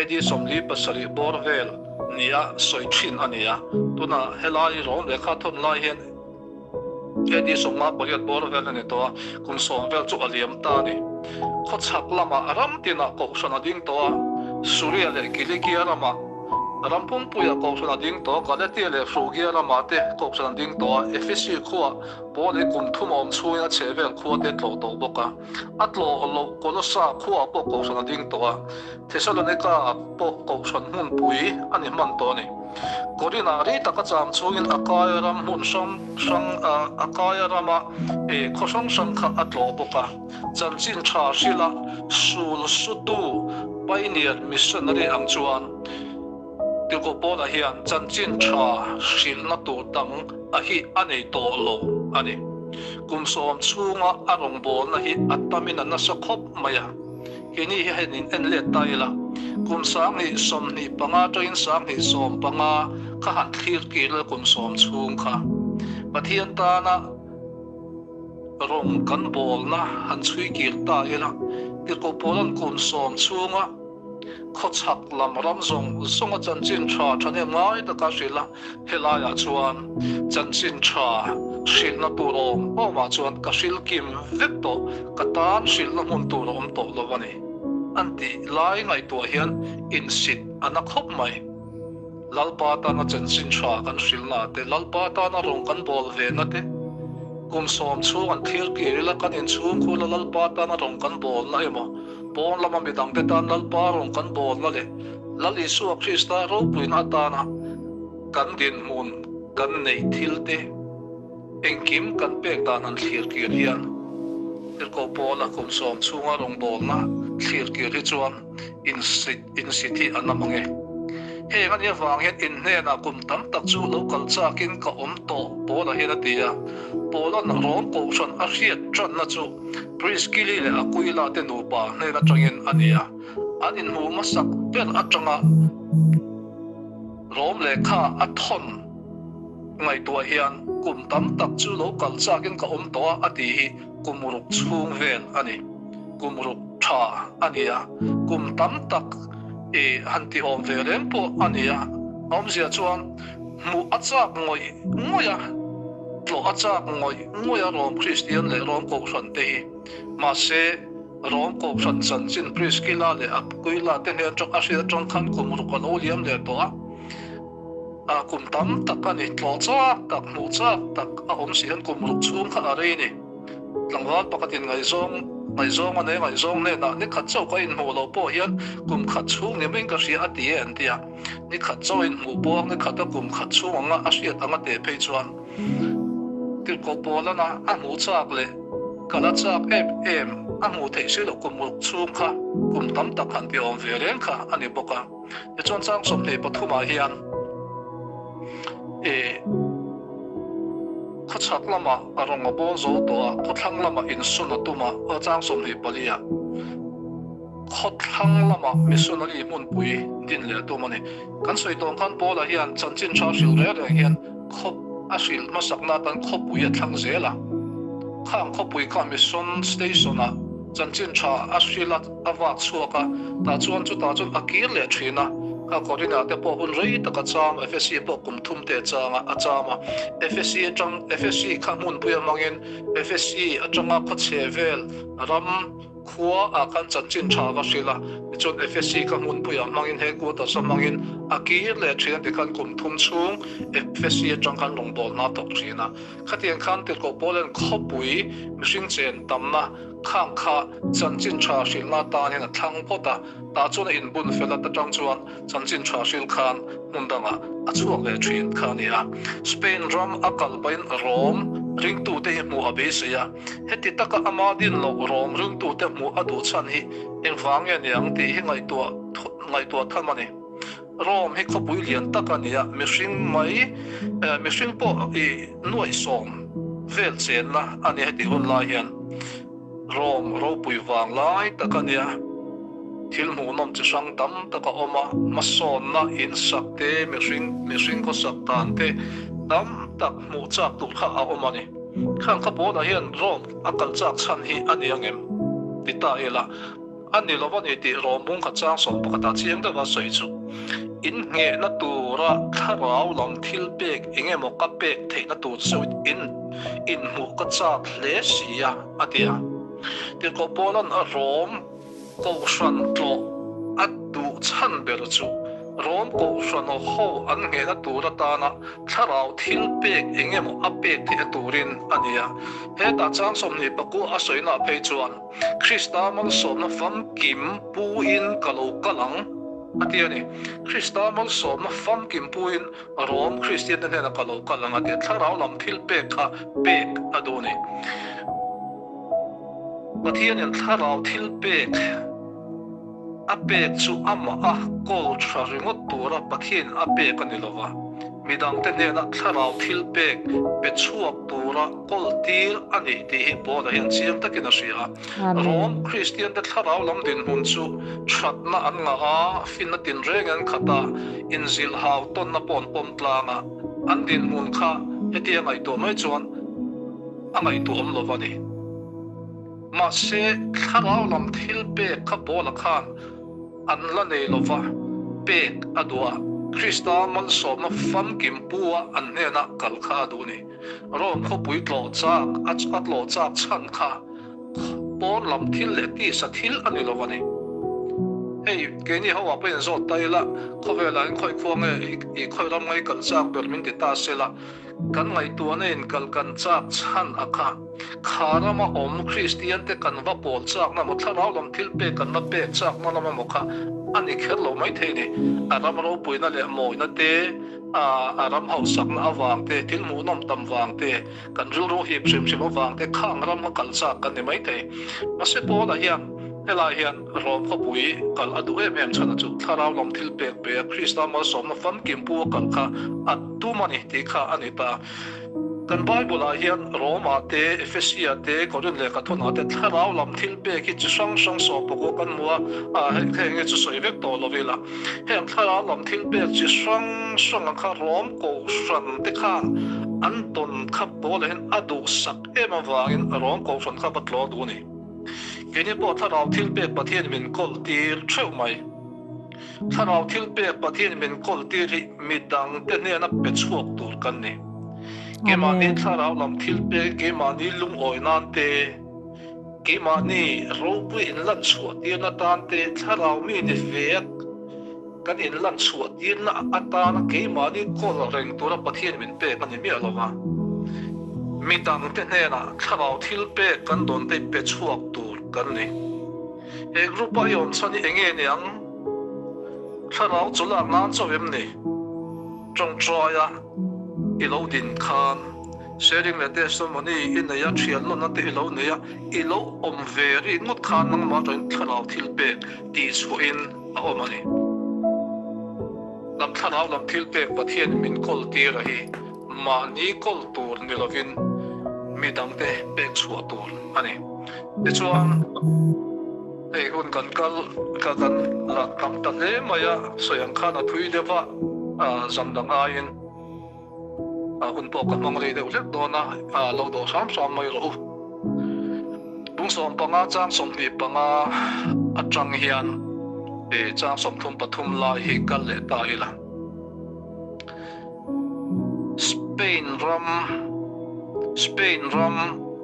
AD 47 bawr vel nia sawi thin a ni a. Tunah helai rawng lehkha thawn lai hian AD 58 bawr vel a ni tawh a, kum sawm vel chu a liam ta a ni. Khawchhak lamah ram tinah kohhran a ding tawh a, Suria leh Kilikia ramah, Ram pumpuiah kohhran a ding tawh, Galatia leh Frugia ramah te kohhran a ding tawh a, Ephesi khuaah Paul hi kum thum a awm chhungin a chhehvel khua te a tlawh tawh bawk a. A tlawh loh Kolossa khuaah pawh kohhran a ding tawh a, Thesalonika-ah pawh kohhran hmunpui a ni hman tawh a ni. Korinah rei tak a cham chhungin Akaia ram hmun hrang hrang Akaia rama khaw hrang hrang kha a tlawh bawk a. Chanchin tha hrila sul sutu pioneer missionary ang chuan Tirhkoh Paula hian chanchin tha hrilhna tur dang a hi a nei tawh lo a ni. Kum sawm chhunga a rawngbawlna hi a tamin a nasa khawp mai a. Keini hi hei nin en let ta ila, kum 2025 atangin 2015 kha han thlir kir ila kum sawm chhung kha Pathian tana Rawng kan bawlna han chhui kir ta ila, Tirhkoh Paula'n kum sawm chhunga khawchhak lam ram zawng zawnga chanchin tha thahnem ngai taka hrilh a, helaiah chuan chanchin tha Hrilhna tur awm awmah chuan ka hril kim vek tawh, ka tan hrilhna hmun tur a awm tawh lo a ni, an tih lai ngaihtuah hian insit a na khawp mai. Lalpa tana chanchin tha kan hrilhna te, Lalpa tana rawng kan bawl vena te, kum sawm chhung an thlir kir ila kan inchhung khula Lalpa tana rawng kan bawlna emaw, pawn lama midangte tan Lalpa rawng kan bawlna leh Lal Isua Krista ropuina atana kan dinhmun kan neih thil te engkim kan pek dan han thlir kir hian Tirhkoh Paula kum sawm chhunga rawngbawlna thlir kir hi chuan insit insit hi a na mang e. Heng a nih avang hian in hnenah kum tam tak chu lo kal chakin ka awm tawh Paula hian a ti a. Paula'n Rom kohhran a hriat tanna chu Priskili leh Akuila te nupa hnen atangin a ni a. An inhmuh hmasak ber atanga Rom lehkha a thawn ngaihtuah hian kum tam tak chu lo kal chakin ka awm tawh a a tih hi kum ruk chhung vel a ni. Kum ruk tha a ni a, kum tam tak i han ti awm ve reng pawh a ni a. A awmzia chuan hmuh a chak ngawih ngawih a, tlawh a chak ngawih ngawih a Rom Kristian leh Rom Kohhran te hi. Mahse, Rom Kohhran chanchin Priskila leh Aquila te hnen atang a hriat atang khan kum ruk a lo liam leh tawh a. A kum tam tak a ni, tlawh chak tak, hmuh chak tak a awm si hian kum ruk chhung kha a rei a ni. Tlangval pakhatin ngaihzawng ngaihzawng a nei ngaihzawng hnenah ni khat chauh ka inhmuh loh pawh hian kum khat chhung ni maiin ka hria a ti e an ti a. Ni khat chauh a inhmuh pawh ni khata kum khat chhung anga a hriat anga teh phei chuan Tirhkoh Paulana a hmuh chak leh ka la chak em em a hmuh theih si loh kum ruk chhung kha kum tam tak han ti awm ve reng kha a ni bawk a. Tichuan chang 23 ah hian ih khawchhak lamah a rawng a bawl zo tawh a, khawthlang lamah insun a tum a, aw chang 24 ah khawthlang lamah missionary hmunpui din leh a tum a ni. Kan sawi tawng khan Paula hian chanchin tha hrilh reng reng hian khawp a hrilh hmasakna atan khawpui a thlang zel a, khang khawpui kha mission station ah chanchin tha a hrilh a, A vak chhuak a, tah chuan chutah chuan a kir leh thin a. Kha Korinah te pawh hun rei tak a cham, Efesi pawh kum thum te chang a, a cham a. Efesi atang, Efesi kha hmunpui a hmangin Efesi atanga khawchhe vel ram khua ah khan chanchin tha va hrilh a. Tichuan Efesi kha hmunpui ah hmangin headquarters a hmangin a kir leh thin a tikhan kum thum chhung Efesi atang khan rawngbawlna a thawk thin a. Khatiang khan Tirhkoh Paulan khawpui mihring chen tamna Khang kha chanchin tha hrilhna atan hian a thlang phawt a, tah chuan a inbun fel at atang chuan chanchin tha hril khan hmun dangah a chhuak leh thin kha a ni a. Spain ram a kal pahin Rom ringtute hi hmuh a beisei a, heti taka ama din loh Rom ringtute hmuh a duh chhan hi engvang nge niang tih hi ngaihtuah ngaihtuah tham a ni. Rom hi khawpui lian tak a ni a, mihring mai mihring pawh i nuaihsawm vel chenna a ni heti hun lai hian Rom ropui vang lai tak a nia. Thil hmuhnawm chi hrang tam tak a awm a, hmasawnna insak te, mihring mihring khawsak dan te tam tak hmuh chak tur kha a awm a ni. Khang kha pawnah hian Rom a kal chak chhan hi a ni ang em? Ti ta ila. A ni lo a ni tih rawmung kha chang sawm pakhatah chiang deuha sawi chu innghehna tura thlarau lam thil pek eng emaw ka pek theihna tur chu in inhmuh ka chak hle si a, a ti a. Tirhkoh Paula'n a rawm kohhran tlawh a duh chhan ber chu rawm kohhran ho an nghehna tur atana thlarau thil pek eng emaw a pek theihna turin a ni a. Hetah chang 21 a sawinaah phei chuan, Krista malsawmna famkim puin ka lo kal ang, a ti a ni. Krista malsawmna famkim puin Rom Kristiante hnenah ka lo kal ang, a ti a. Thlarau lam thil pek kha pek a duh a ni. Pathianin thlarau thil pek a pek chu amah a kawl tha ringawt tura Pathianin a pek a ni lo va, midangte hnena thlarau thil pek pe chhuak tura Kawl tir a ni tih hi Paula hian chiang takin a hria a. Rom Kristiante thlarau lam dinhmun chu thatna an ngah a, finna tinreng an khat a, inzilh hau tawnna pawh an pawm tlang a, an dinhmun kha hetia ngaihtuah mai chuan a ngaihtuah awm lo va ni. Mahse, thlarau lam thil pek kha Paula khan an la nei lo va, pek a duh a. Krista malsawmna famkim pu a an hnena kal kha a duh a ni. Rome khawpui tlawh chak a tlawh chak chhan kha pawn lam thil leh tisa thil a ni lo a ni. Hei keini ho ah pawh inzawt ta ila, khawvelah in khawi khua nge i khawi ram nge i kal chak ber min ti ta sela, kan ngaihtuahna in kal kan chak chhan a kha. Kha rama awm Kristian te kan va pawl chakna emaw thlarau lam thil pek kan va pek chakna lam emaw kha a ni kher lo maithei ni. A ram ropuina leh mawina te, a ram hausakna avang te, thil hmuhnawm tam vang te, kan rilru hip hrim hrim avang te khang ram a kal chak kan ni maithei. Mahse Paula hian helai hian Rom khawpui kal a duh em em chhan a chu thlarau lam thil pek pe a Krista malsawmna famkim pu a kal kha a tum a ni tih kha a ni ta. Kan Bible ah hian Rom ah te, Efesia te, Korin leh Kathon ah te thlarau lam thil pek hi chi hrang hrang sawm pakua kan hmu a, heng hi chu sawi vek tawh lo ila. Heng thlarau lam thil pek chi hrang hrang ang kha Rom Kohhran te khan an dawn kha pawl ah hian a duhsak em avangin Rom Kohhran kha va tlawh duh a ni. Keini pawh thlarau thil pek Pathian min kawl tir theuh mai. Thlarau thil pek Pathian min kawl tir hi midang te hnena pe chhuak tur kan ni. Keimahni thlarau lam thil pek keimahni lungawi nan te, Keimahni ropui inlan chhuah tirna tan te thlarau mi ni vek kan inlan chhuah tirna atana keimahni kawl reng tura Pathian min pek a ni miah lo va. Mi dangte hnenah thlarau thil pek kan dawn te pe chhuak tur kan ni. He group-a i awm chhan hi enge niang? Thlarau chu lak nan chauh em ni? Tawngtaia i lo din khan sharing leh testimony i nei a, thiannawnna te i lo nei a, i lo awm ve ri ngawt khan nangmah atangin thlarau thil pek tih chhuahin a awm a ni. Lam thlarau lam thil pek Pathianin min kawl tir a hi mahni kawl tur ni lovin mi dangte pek chhuah tur a ni. Tichuan. Hei hun kan kal ka kan la tam ta hle mai a, sawi ang khan a thui deuh a, zam dang aiin hun pawh ka hmang rei deuh hlek dawn a, lo dawh hram hram mai rawh u. Bung 15 chang 25 atang hian chang 33 lai hi kal leh ta ila. Spain ram Spain ram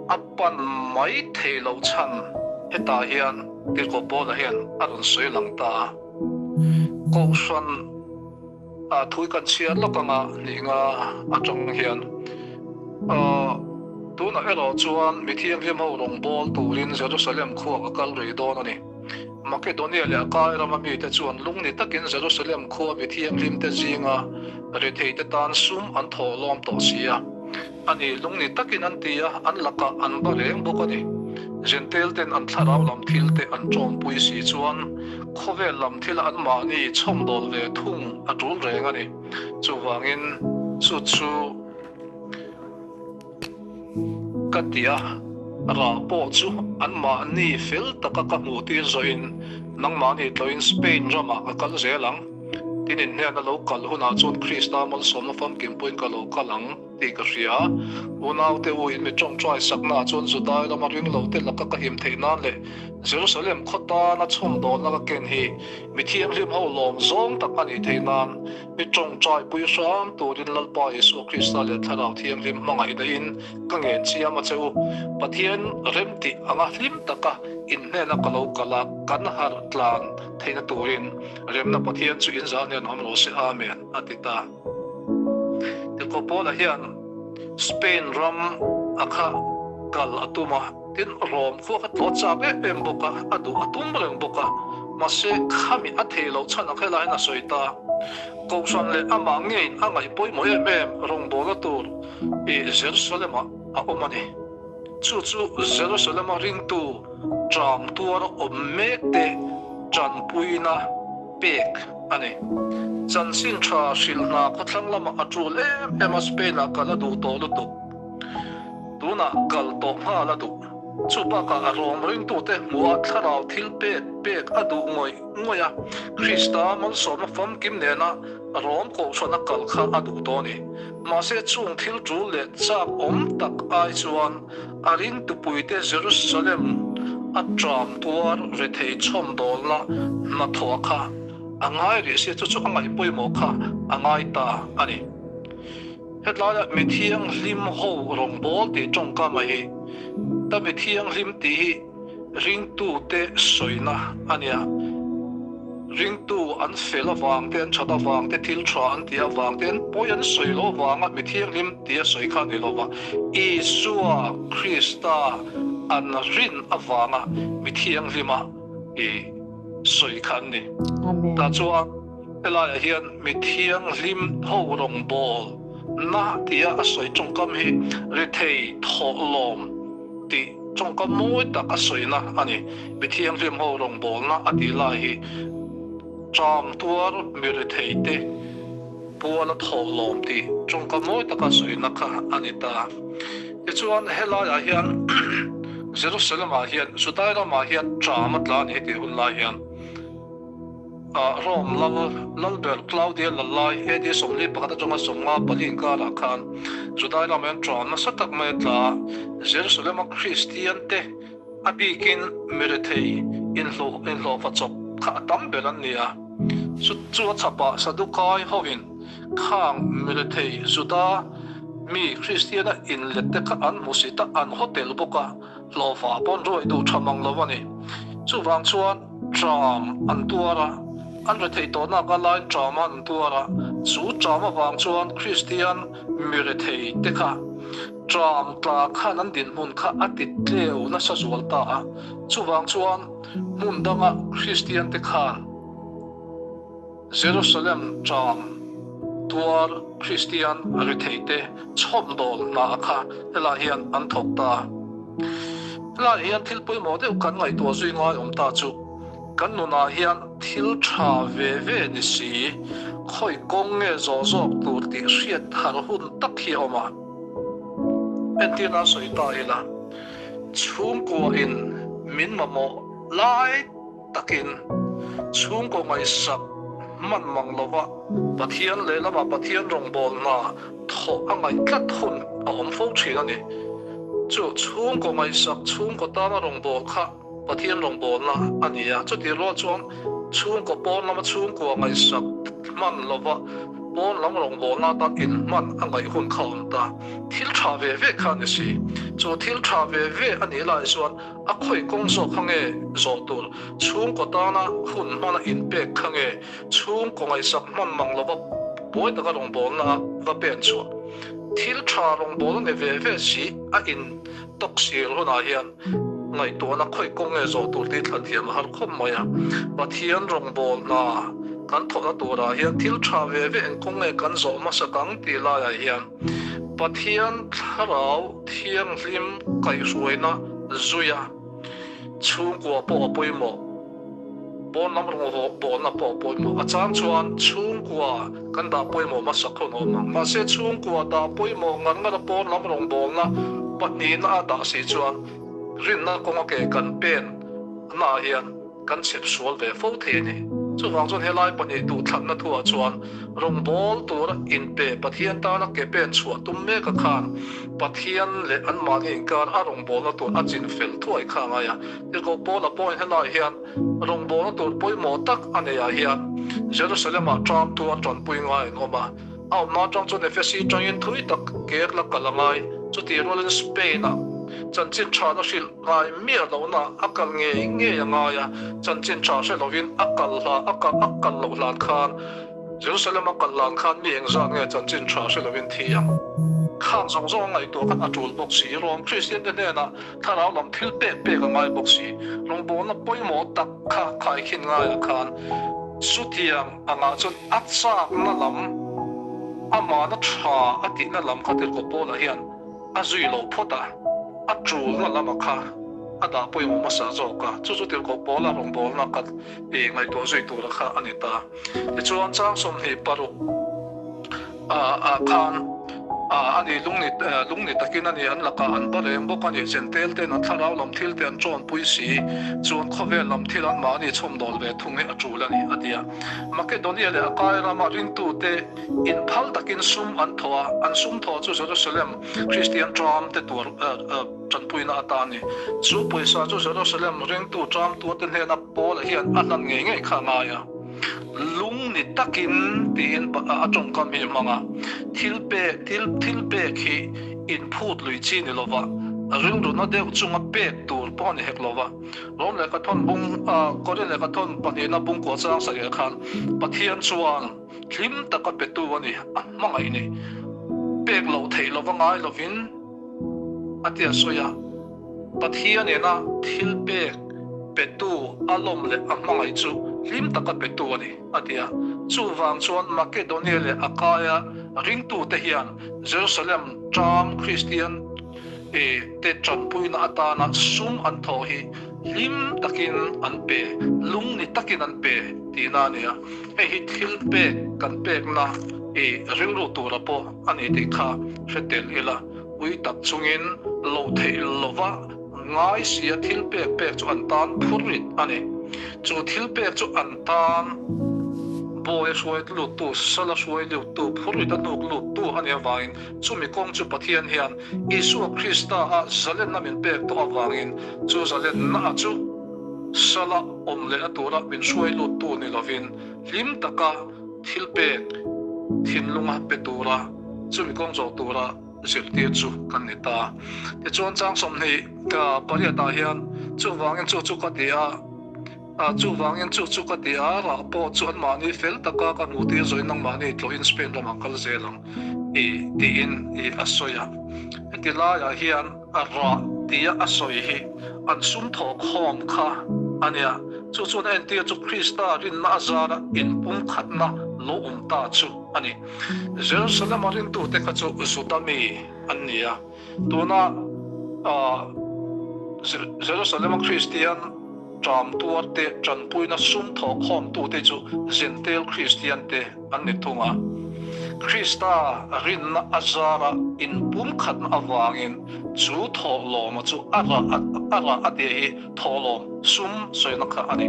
a pan mai thei lo chhan hetah hian Tirhkoh Paula hian a rawn sawi lang ta a. Kohhran ah thui kan chhiar lawk anga nih nga atang hian tunah erawh chuan mi thianghlim ho rawngbâwl turin Jerusalem khua ka kal rih dawn a ni. Makedonia leh Akai rama mite chuan lungni takin Jerusalem khua mi thianghlimte zinga retheite tan sum an thawh lawm tawh si a. A ni, lungni takin an ti a, an lakah an va reng bawk a ni. Jentail-ten an thlarau lam thilte an ṭawmpui si chuan khawvel lam thila anmahni chhawmdawl ve thung a ṭul reng a ni. Chuvangin, chu chu. Ka ti a, rah pawh chu anmahni fel taka ka hmuh tir zawhin nangmahni tlawhin Spain ramah ka kal zel ang. Tin inhnen a lo kal hunah chuan Krista malsawmna famkim pawhin ka lo kal ang tih ka hria. Unaute u in mi ṭawngṭai saknaah chuan Judai lama ringlote laka ka him theih nan leh Jerusalem khaw tana chhawmdawlna ka ken hi mi thianghlim ho lawm zawng tak a nih theih nan Mi tawngtai pui hram turin Lalpa Isua Krista leh Thlarau Thianghlim hmangaihna in ka ngen chiam a che u. Pathian remtih anga hlim taka in hnena ka lo kal a, kan harh tlan theihna turin remna Pathian chu in zah hnen awm rawh se. Amen, a ti ta. Tirhkoh Paula hian Spain ram a kha kal a tum a. Tin, Rom khua kha tlawt chak em em bawk a, a duh a tum reng bawk a, mahse khami a thei loh chhan ang helaiin a sawi ta. Kohhran leh amah ngeiin a ngaih pawimawh em em rawngbawlna tur i Jerusalem-ah a awm a ni. Chu chu Jerusalem-a ringtu ṭam tuara awm mekte ṭanpuina pek a ni. Chanchin ṭha hrilh hna khawthlang lamah a ṭul em em a, Spain-ah kal a duh tawh lutuk. Tunah kal tawh nghal a duh. Chu bakah a rawng ringtute hmuha thlarau thil pek pek a duh ngawih ngawih a, Krista malsawmna famkim nena rawng kohhran a kal kha a duh tawh a ni. Mahse chung thil tul leh chak awm tak ai chuan a ringtupuite Jerusalem a ṭam tuar rethei chhawmdawlna hnathawh kha. a ngai rih sia, chu chu a ngaih pawimawh kha a ngai ta a ni. Hetlaia mi thianghlim ho rawngbâwl tih ṭawngkama hi ta mi thianghlim tih hi ringtute sawina a nia. Ringtu an fel avang te, an ṭhat avang te, thil ṭha an tih avang te, an pawi an sawi loh avanga mi thianghlim tia sawi kha a ni lo va, Isua Krista an rin avanga mi thianghlima i sawi kha an ni. Tah chuan helaiah hian mi thianghlim ho rawngbâwl na tia a sawi ṭawngkam hi rethei thawhlawm tih ṭawngkam mawi tak a sawina a ni. Mi thianghlim ho rawngbâwlna a tih lai hi ṭam tuar mi rethei te puala thawhlawm tih ṭawngkam mawi taka sawina kha a ni ta. Tichuan helaiah hian Jerusalem-ah hian Judai ramah hian ṭam a tla a ni tih hun lai hian Rome lal lalber Claudia lallai AD 41 atanga 54 inkarah khan Judai ramah hian ṭam nasa tak mai a tla a, Jerusalem-a Kristian te A bikin mirethei inhlawh inhlawhfa chawp kha a tam ber an ni a. Chu chu a chhapah Sadukai hoin khang mirethei Juda mi Kristiana inlet te kha an hmu sit a, an haw tel bawk a, hlawhfa pawn ruai duh tha mang lo a ni. Chuvang chuan ṭam an tuar a, an rethei tawhnak a laiin ṭam an tuar a, chu ṭam avang chuan Kristian mirethei te kha Tram tla khan an dinhmun kha a ti tleu nasa zual ta a, chuvang chuan hmun danga Kristiante khan Jerusalem tram tuar Kristian retheite chhawmdawl hna kha helai hian an thawk ta a. Helai hian thil pawimawh deuh kan ngaihtuah zui ngai awm ta chu kan nunah hian thil tha ve ve ni si, khawi kawng nge zawh zawk tur tih hriat thar hun tak hi a awm a. Entirna sawi ta ila, chhungkuain min mamawh lai takin chhungkaw ngaihsak hman mang lova Pathian lehlamah Pathian rawngbawlna thawh a ngaih tlat hun a awm fo thin a ni. Chu chhungkaw ngaihsak chhungkaw tana rawngbâwl kha Pathian rawngbâwlna a ni a, chutih rual chuan chhungkaw pawn lama chhungkua ngaihsak hman lova pawn lam rawngbâwlna atan inhman a ngaih hun kha a awm ta. Thil tha ve ve kha a ni si. Chu thil tha ve ve a nih lai chuan a khawi kawng zawk kha nge zawh tur? Chhungkaw tana hun hmana inpek kha nge chhungkaw ngaihsak hman mang lova buai taka rawngbâwlna a va pen chhuah? Thil tha rawngbâwl a ni ve ve si a intawk sir hunah hian Ngaihtuahna khawi kawng nge zawh tur tih thlan thiam a har khawp mai a. Pathian rawngbâwl hna kan thawhna turah hian thil tha ve ve eng kawng nge kan zawh hmasak ang tih laiah hian Pathian thlarau thianghlim kaihhruaina zuia chhungkua pawh a pawimawh. Pawn lam rawngbâwlna pawh a pawimawh. A chang chuan chhungkua kan dah pawimawh hmasak hun a awm ang. Mahse chhungkua dah pawimawh ngar ngar a pawn lam rawngbâwlna pahnihna a dah si chuan rinna kawnga ke kan pen naah hian kan chhep sual ve fo thei a ni. Chuvang chuan helai pahnih duhthlanna thuah chuan rawngbâwl tura inpe Pathian tana ke pen chhuah tum meka khan Pathian leh anmahni inkar a rawngbâwlna tur a chin fel thuai kha a ngai a. Tirhkoh Paula pawhin helaiah hian rawngbâwlna tur pawimawh tak a neiah hian Jerusalem-ah ṭam tuar ṭanpui ngai an awm a. A awmna aṭang chuan Efesi ṭangin thui tak kek la kal a ngai. Chutih rualin Spain-ah chanchin ṭhana hrilh ngai miah lohna a kal ngei ngei a ngai a. Chanchin ṭha hre lovin a kal hla a kal loh hlan khan Jerusalem a kal hlan khan mi engzat nge chanchin ṭha hre lovin thi ang? Khang zawng zawng a ngaihtuah khan a ṭul bawk si. Rom Kristiante hnenah Thlarau lam thil pek pek a ngai bawk si. Rawngbawlna pawimawh tak kha khaikhin ngaiah khan chutiang angah chuan a chakna lam, amahna tha a tihna lam kha Tirhkoh Paula hian a zui lo phawt a, a tulna lama kha a dah pawimawh hmasa zawk a. Chu chu Tirhkoh Paula rawngbawlna kha ngaihtuah zui tura kha a ni ta. Tichuan chang 26 ah khan a ni lungni lungni takin a ni an lakah an ba reng bawk a ni. Zentel ten an thlarau lam thil te an chawnpui si chuan khawvel lam thil an mahni chhawmdawl ve thung hi a tul a ni a ti a. Makedonia leh Akai rama ringtute inphal takin sum an thawh a, an sum thawh chu Jerusalem Kristian ṭam te tuar ṭanpuina atan a ni. Chu pawisa chu Jerusalem ringtu ṭamtuate hnena Paula hian a hlan ngei ngei kha a ngai a. Lung ni takin tiin a tawngkam hi a hmang a, thil pek thil thil pek hi inphut lui chi ni lova, rilruna deuh chunga pek tur pawh a ni hek lova. Rom lehkha thawn bung Korin lehkha thawn pahnihna bung kua chang sarih khan Pathian chuan hlim taka petu a ni, a hmangaih ni. Pek loh theih lova ngai lovin a ti a sawi a. Pathian nena thil pek petu a lawm leh a hmangaih chu hlim taka petu a ni, a ti a. Chuvang chuan Makedonia leh Akaia ringtute hian Jerusalem ṭam Kristian te ṭanpuina atana sum an thawh hi hlim takin an pe, lungni takin an pe tihna a ni a. Hei hi thil pek kan pekna rilru tura pawh a ni tih kha hre tel ila. Ui tak chungin loh theih lova ngai sia thil pek pek chu an tan phurrit a ni. Chu thil pek chu an tan bawi a hruai luttu, sal a hruai luttu, phurrit a hnuk luttu a nih avangin chumi kawng chu Pathian hian Isua Krista a zalenna min pek tawh avangin chu zalenna a chu sala awm lehna tura min hruai luttu ni lovin hlim taka thil pek thinlunga pe tura chumi kawng zawh tura zirtir chu kan ni ta. Tichuan chang 20 pariatah hian chuvangin chu chu ka ti a, chuvangin chu chu ka ti a, rah pawh chu anmahni fel taka ka hmuh tir zawhin nangmahni tlawhin Spain ramah kal zel ang i tiin i a sawi a. Heti laiah hian a rah tia a sawi hi an sum thawh khawm kha a nia. Chu chuan a entir chu Krista rinna a zara inpumkhatna lo awm ta chu a ni. Jerusalem-a rintute kha chu Juda mi an ni a. Tuna Jerusalem-a Kristian ṭam tuarte ṭanpuina sum thawhkhawmtute chu Jentail Kristiante an ni thung a. Krista rinna a zara inpumkhatna avangin chu thawhlawma chu a rah a rah a tih hi thawhlawm sum sawina kha a ni.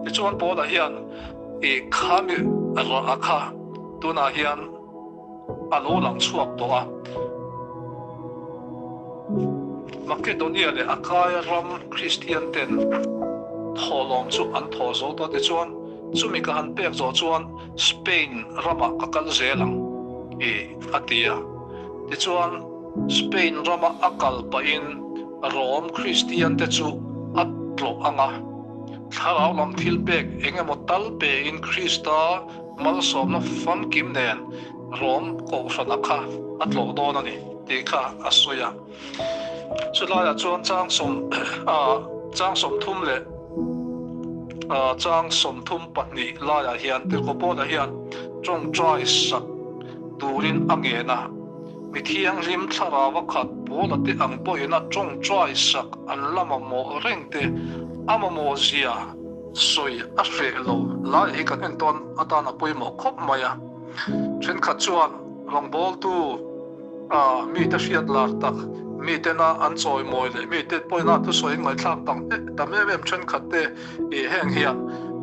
Tichuan Paula hian I khami rah a kha tunah hian a lo lang chhuak tawh a. Makedonia leh Akaia ram Kristian ten thawhlawm chu an thaw zo tawh tichuan chumi ka han pek zawh chuan Spain ramah ka kal zel ang i a ti a. Tichuan Spain rama a kal pahin Rom Kristian te chu a tlawh ang a. Thlarau lam thil pek eng emaw tal pein Krista malsawmna famkim nen Rom kohhrana kha a tlawh dawn a ni tih kha a sawi a. Chulaiah chuan chang sawm chang 30 leh chang 32 laiah hian Tirhkoh Paula hian tawngtai sak turin a ngen a. Mi thianghlim thlarau a khat Paula te ang pawhin a tawngtai sak an la mamawh reng te a mamawh zia sawi a hreh lo lai hi kan entawn atan a pawimawh khawp mai a. Thenkhat chuan rawngbawltu mite hriat lar tak, mitena an chawimawi leh mite pawina thusawi ngaihthlak tam em em thenkhat te heng hian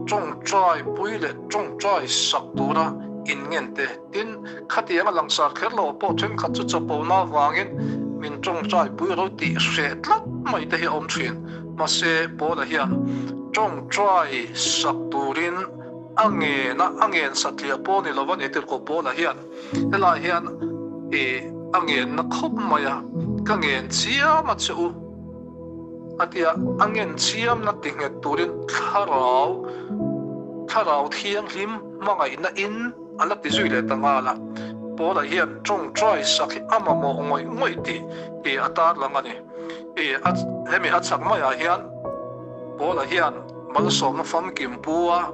tawngtai pui leh tawngtai sak tura inngen te Tin, khatiang a langsar kher lo pawh thenkhat chu chapona avangin min tawngtai pui ro tih hreh tlat mai te hi a awm thin. Mahse, Paula hian tawngtai sak turin a ngen a, a ngen satliah pawh ni lova ni tirhkoh Paula hian helai hian i a ngenna khawp mai a, ka ngen chiam a che u a ti a, a ngen chiamna ti nghet turin thlarau, thlarau thianghlim hmangaihna in, A la ti zui leh ta nghal a, Paula hian tawngtai sak hi a mamawh ngawih ngawih tih i a tarlang a ni. I a hemi a chak maiah hian Paula hian malsawmna famkim pu a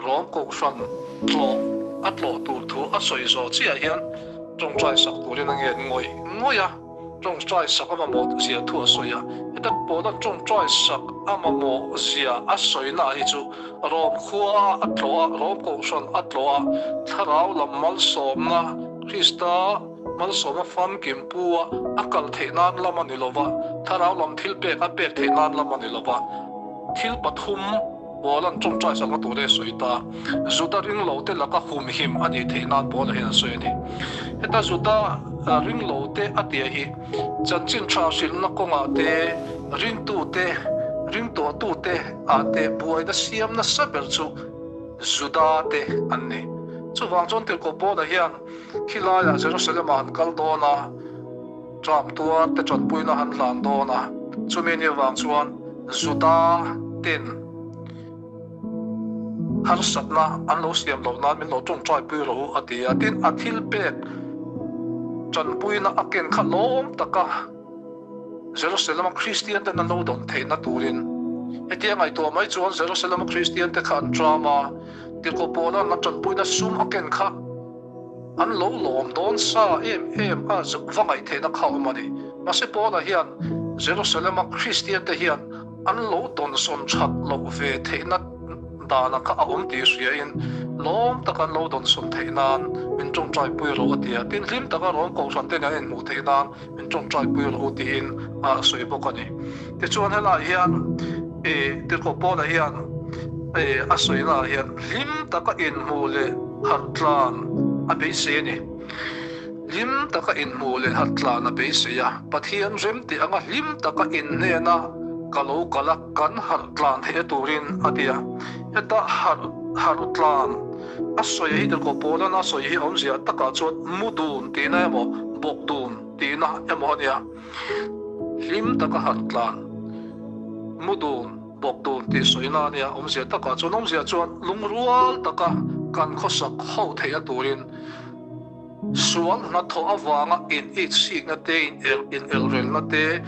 Rom kohhran tlawh a tlawh tur thu a sawi zawh chiah hian tawngtai sak turin a ngen ngawih ngawih a. Tawngtai sak a mamawh zia thu a sawi a, heta Paula tawngtai sak a mamawh zia a sawina hi chu Rom khua a tlawh a, Rom kohhran a tlawh a, thlarau lam malsawmna, Krista malsawmna famkim pu a a kal theih nan lam a ni lo va, thlarau lam thilpek a pek theih nan lam a ni lo va, thil pathum Paula'n tawngtai sakna tur e sawi ta. Juda ringlote laka humhim a nih theih nan Paula hian a sawi a ni. Heta Juda ringlote a tia hi chanchin tha hrilhna kawngah te, ringtute, ringtuahtute ah te buaina siam nasa ber chu. Juda te an ni. Chuvang chuan Tirhkoh Paula hian khilaiah Jerusalem-ah an kal dawn a, ṭam tuar te ṭanpuina han hlan dawn a, chumi ni avang chuan Juda ten harsatna an lo siam loh nan min lo ṭawngṭaipui rawh u a ti a. Tin, a thil pek ṭanpuina a ken kha lawm taka Jerusalem-a Kristian ten an lo dawn theihna turin hetia ngaihtuah mai chuan Jerusalem-a Kristian te kha an ṭam a, Tirhkoh Paula'n a ṭanpuina sum a ken kha an lo lawm dawn sa em em a va ngaih theihna kha awm a ni. Mahse Paula hian Jerusalem-a Kristian te hian an lo dawnsawn that loh ve theihna dana kha a awm tih hriain lawm taka an lo dawnsawn theih nan min tawngtaipui rawh a ti a. Tin, hlim taka Rom Kohhran te nen an inhmuh theih nan min tawngtaipui rawh u tiin a sawi bawk a ni. Tichuan helaiah hian Tirhkoh Paula hian a sawinaah hian hlim taka inhmuh leh harh tlan a beisei a ni. Hlim taka inhmuh leh harh tlan a beisei a, Pathian remti anga hlim taka inhnena ka lo kal a, kan harh tlan theih a turin a ti a. Heta harh harh tlan a sawi hi Tirhkoh Paula'n a sawi hi awmzia takah chuan mu dun tihna emaw bawk dun tihna emaw a nia. Hlim taka harh tlan, mu dun, bawk dun tih sawina a nia, awmzia takah chuan awmzia chuan lungrual taka kan khawsak ho theih a turin sual hnathawh avanga in itsikna te, in elrelna te,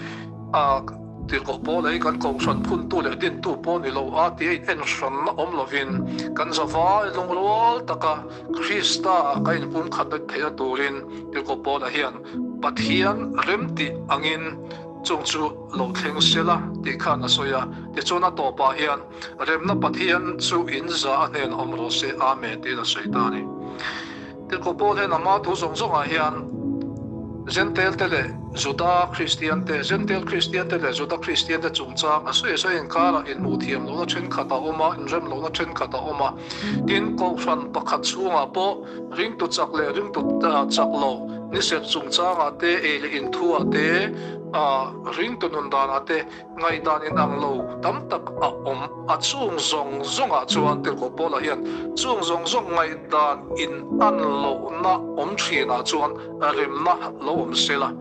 a tirhkoh pawl ei kan kohhran phuntu leh dintu pawh ni lo a tia in enhranna awm lovin kan zavai lungrual taka Krista ah ka inpumkhat vek theihna turin tirhkoh Paula hian Pathian remtih angin chung chu lo thleng sela tih khan a sawi a. Tichuan a tawpah hian Remna Pathian chu in za a hnenah awm rawh se, Amen tiin a sawi ta a ni. Tirhkoh Paul hian ama thu zawng zawngah hian Jentail te leh Juda Kristian te, Jentail Kristian te leh Juda Kristian te chungchang a sawi a sawi inkarah inhmuh thiam lohna thenkhat a awm a, inrem lohna thenkhat a awm a. Tin, Kohhran pakhat chhungah pawh ringtu chak leh ringtu chak lo ni serh chungchangah te, ei leh inthuah te, ringtu nun danah te, Ngaihdan inang lo tam tak a awm a, chung zawng zawngah chuan Tirhkoh Paula hian chung zawng zawng ngaihdan inan lohna awm thinah chuan remna lo awm sela,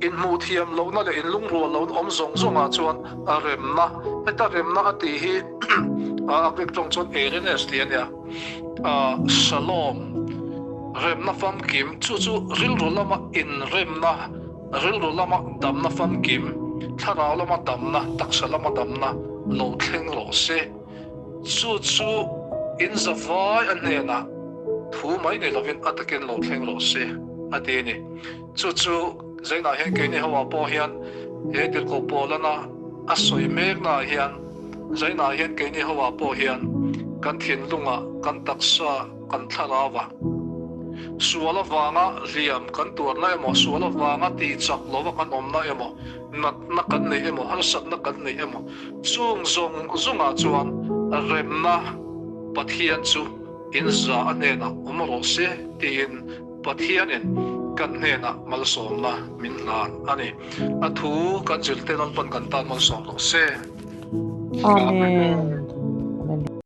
inhmuh thiam lohna leh inlungrual lohna awm zawng zawngah chuan remna, heta remna a tih hi a Greek tawng chuan eirenes tih a nia, shalom, remna famkim, chu chu rilru lama inremna, Rilru lama damna famkim, thlarau lama damna, taksa lama damna lo thleng rawh se. Chu chu in zavai a hnenah thu mai ni lovin a takin lo thleng rawh se, a ti a ni. Chu chu Zainah hian keini ho ah pawh hian he tirhkoh Paulana a sawi meknaah hian Zainah hian keini ho ah pawh hian kan thinlungah, kan taksa, kan thlarau a. Sual avanga hliam kan tuarna emaw, sual avanga tihchak lova kan awmna emaw, natna kan neih emaw, harsatna kan neih emaw, chung zawng zawngah chuan remna Pathian chu in za a hnenah awm rawh se tiin Pathianin kan hnenah malsawmna min hlan a ni. A thu kan zirte Lalpan kan tan malsawm rawh se. Amen.